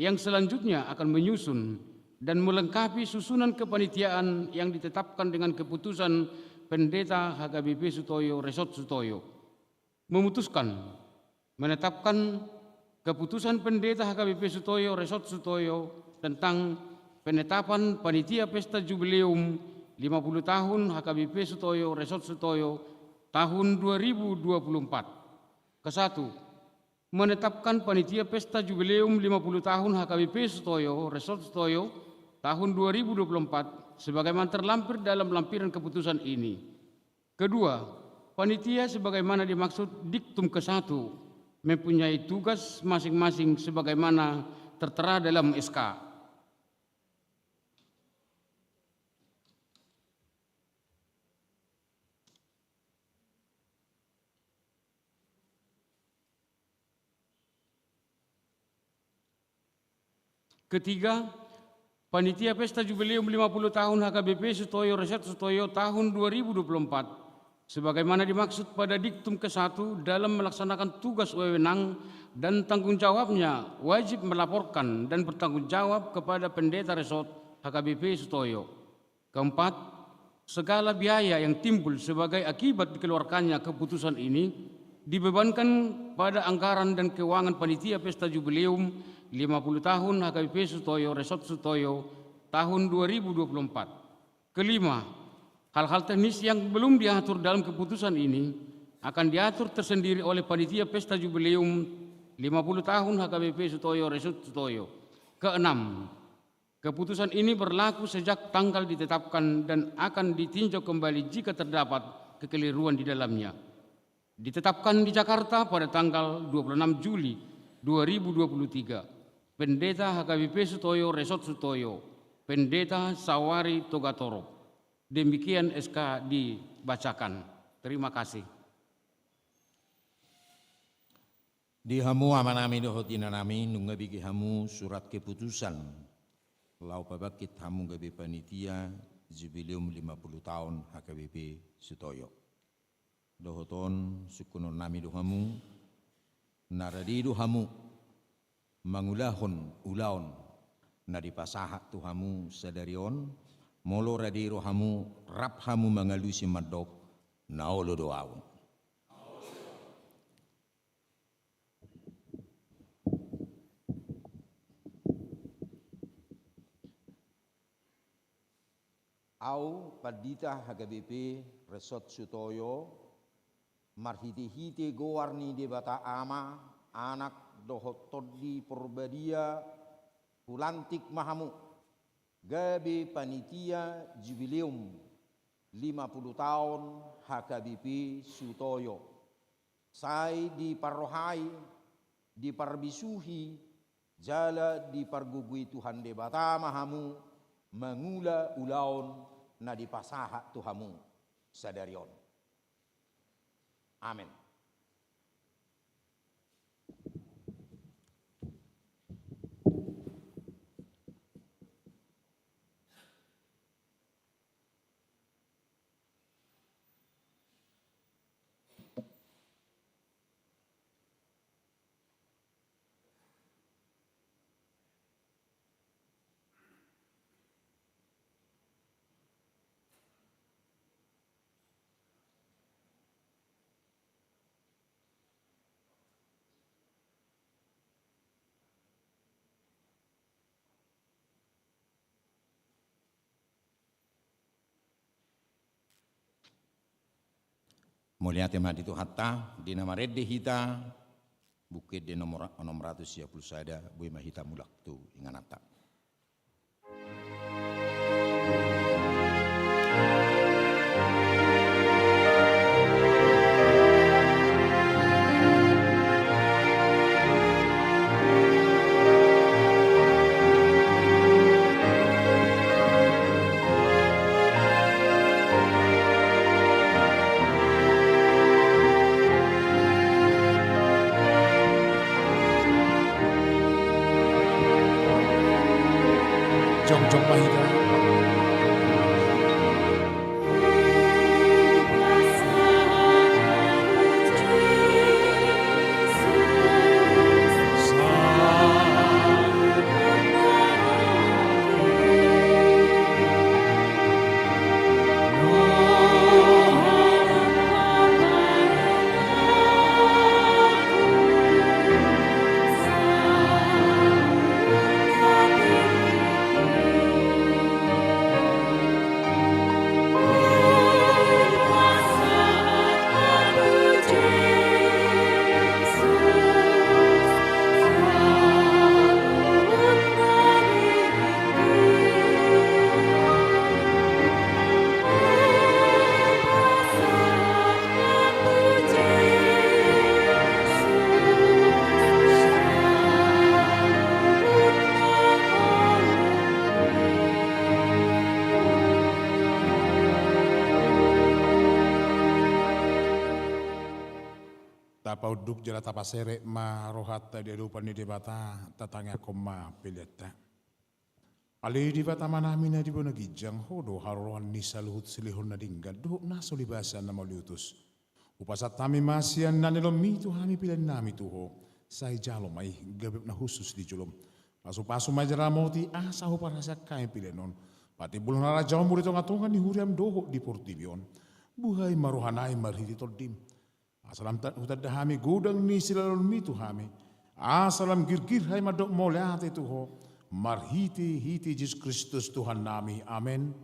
yang selanjutnya akan menyusun dan melengkapi susunan kepanitiaan yang ditetapkan dengan keputusan Pendeta H K B P Sutoyo Resort Sutoyo. Memutuskan menetapkan keputusan Pendeta H K B P Sutoyo Resort Sutoyo tentang penetapan panitia pesta jubileum lima puluh tahun H K B P Sutoyo Resort Sutoyo tahun dua ribu dua puluh empat. Kesatu, menetapkan panitia pesta jubileum lima puluh tahun H K B P Sutoyo Resort Sutoyo tahun dua ribu dua puluh empat sebagaimana terlampir dalam lampiran keputusan ini. Kedua, panitia sebagaimana dimaksud diktum kesatu mempunyai tugas masing-masing sebagaimana tertera dalam S K. Ketiga, Panitia Pesta Jubileum lima puluh tahun H K B P Sutoyo Resort Sutoyo tahun dua ribu dua puluh empat, sebagaimana dimaksud pada diktum kesatu dalam melaksanakan tugas wewenang dan tanggung jawabnya, wajib melaporkan dan bertanggung jawab kepada Pendeta Resort H K B P Sutoyo. Keempat, segala biaya yang timbul sebagai akibat dikeluarkannya keputusan ini dibebankan pada anggaran dan keuangan Panitia Pesta Jubileum lima puluh tahun H K B P Sutoyo Resort Sutoyo tahun dua ribu dua puluh empat. Kelima, hal-hal teknis yang belum diatur dalam keputusan ini akan diatur tersendiri oleh Panitia Pesta Jubileum lima puluh tahun H K B P Sutoyo Resort Sutoyo. Keenam, keputusan ini berlaku sejak tanggal ditetapkan dan akan ditinjau kembali jika terdapat kekeliruan di dalamnya. Ditetapkan di Jakarta pada tanggal dua puluh enam Juli dua ribu dua puluh tiga. Pendeta H K B P Sutoyo Resort Sutoyo, Pendeta Sawari Togatorop. Demikian S K dibacakan. Terima kasih. Di hamu amanami dohot inanami, nunga bege hamu surat keputusan laho pabangkit hamu gabe panitia Jubileum lima puluh tahun H K B P Sutoyo. Dohot on sungkunonnami do hamu, na rade do hamu mangulahon ulaon na dipasahat tu hamu sadari on. Molo rade ro hamu, rap hamu mangalusi mandok: Na olo do ahu. Ahu, Pandita H K B P Resort Sutoyo, marhite-hite goar ni Debata Ama, Anak, dohot Tondi Porbadia, hulantik ma hamu gabe panitia Jubileum lima puluh taon H K B P Sutoyo. Sai diparrohai, diparbisuhi, jala dipargogoi Tuhan Debata ma hamu mangula ulaon na dipasahat tu hamu sadari on. Amen. Mauliate ma di Tuhanta, di na marende hita, Buku Ende nomor onom ratus sia pulu sada, boi ma hita mulak tu ingananta. Jongjong ma hita. Tapaunduk jala tapaserep ma rohanta di adopan ni Debata, tatangiangkon ma peleanta. Ale Debata Amanami na di banua ginjang, Ho do haroroan ni saluhut silehon na denggan dohot na so libasan na mauliutus. Hupasahat hami ma sian na nilehonMi tu hami peleannami tu Ho, sai jalo ma i gabe na hushus di jolom. Pasupasu ma jala ramoti asa huparhaseang hami pelean on patimbulhon harajaonMu di tongatonga ni huriaM dohot di portibi on. Buhai ma rohanami marhite TondiM, asa lam ta-, hutanda hami godang ni silehonMi tu hami, asa lam girgir hami mandok mauliate tu Ho, marhitehite Jesus Kristus Tuhannami. Amen.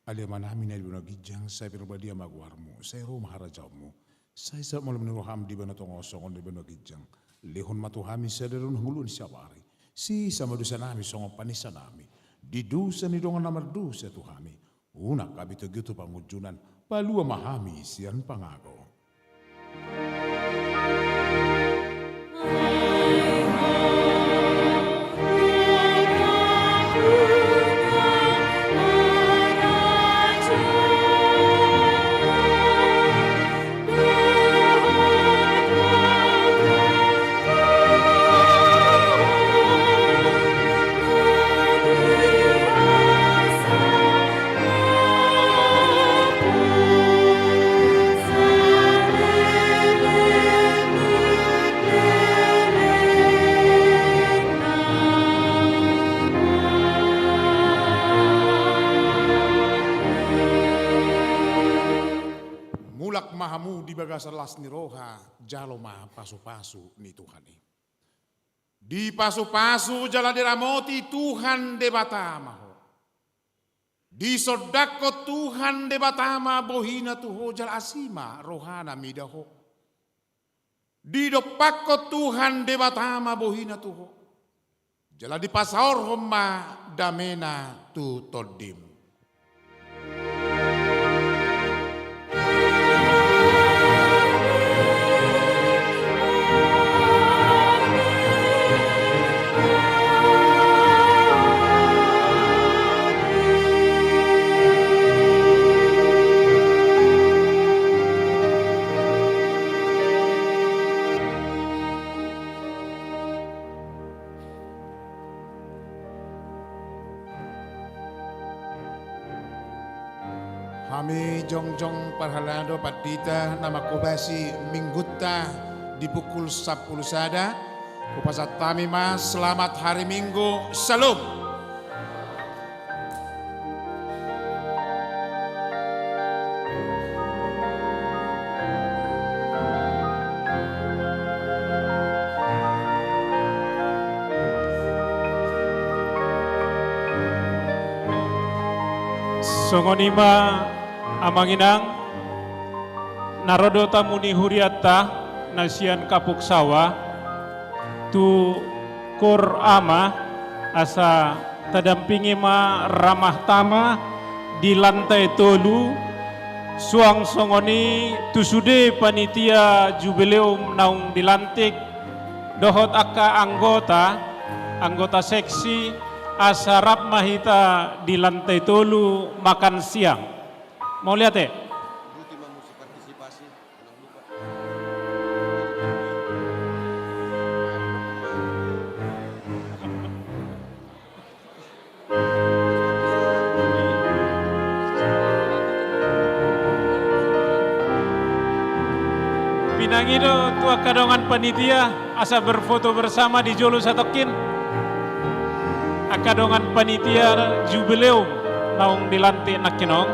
Ale Amanami na di banua ginjang, sai pinarbadia ma goarMu, sai ro ma harajaonMu, sai saut ma lomo ni rohaM di banua tonga on songon na di banua ginjang. Lehon ma tu hami sadari on hangoluan siapari. Sesa ma dosanami songon panesanami di dosa ni dongan na mardosa tu hami. Unang hami togihon tu pangunjunan, palua ma hami sian pangago. Mulak ma hamu di bagasan las ni roha, jalo ma pasupasu ni Tuhan i. Dipasupasu jala diramoti Tuhan Debata ma ho. Disondangkon Tuhan Debata ma bohiNa tu ho jala asi ma rohaNa mida ho. Didompakkon Tuhan Debata ma bohiNa tu ho. Jala dipasaorhon ma dameNa tu tondim. Hami jongjong parhalado pandita na manghobasi Minggunta di pukul sampulu sada, hupasahat hami ma selamat hari Minggu. Syalom. Songon i ma, amang inang, na ro do tamu ni hurianta na sian Kapuk Sawa tu Kor Ama, asa tadampingi ma ramah tama di lantai tolu, suang songon i tu sude panitia Jubileum naung dilantik, dohot angka anggota, anggota seksi, asa rap ma hita di lantai tolu makan siang. Mauliate. Pinangido tu angka dongan panitia asa berfoto bersama di jolo satongkin. Angka dongan panitia Jubileum naung dilantik nangkin on,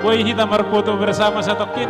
boi hita marfoto bersama satongkin.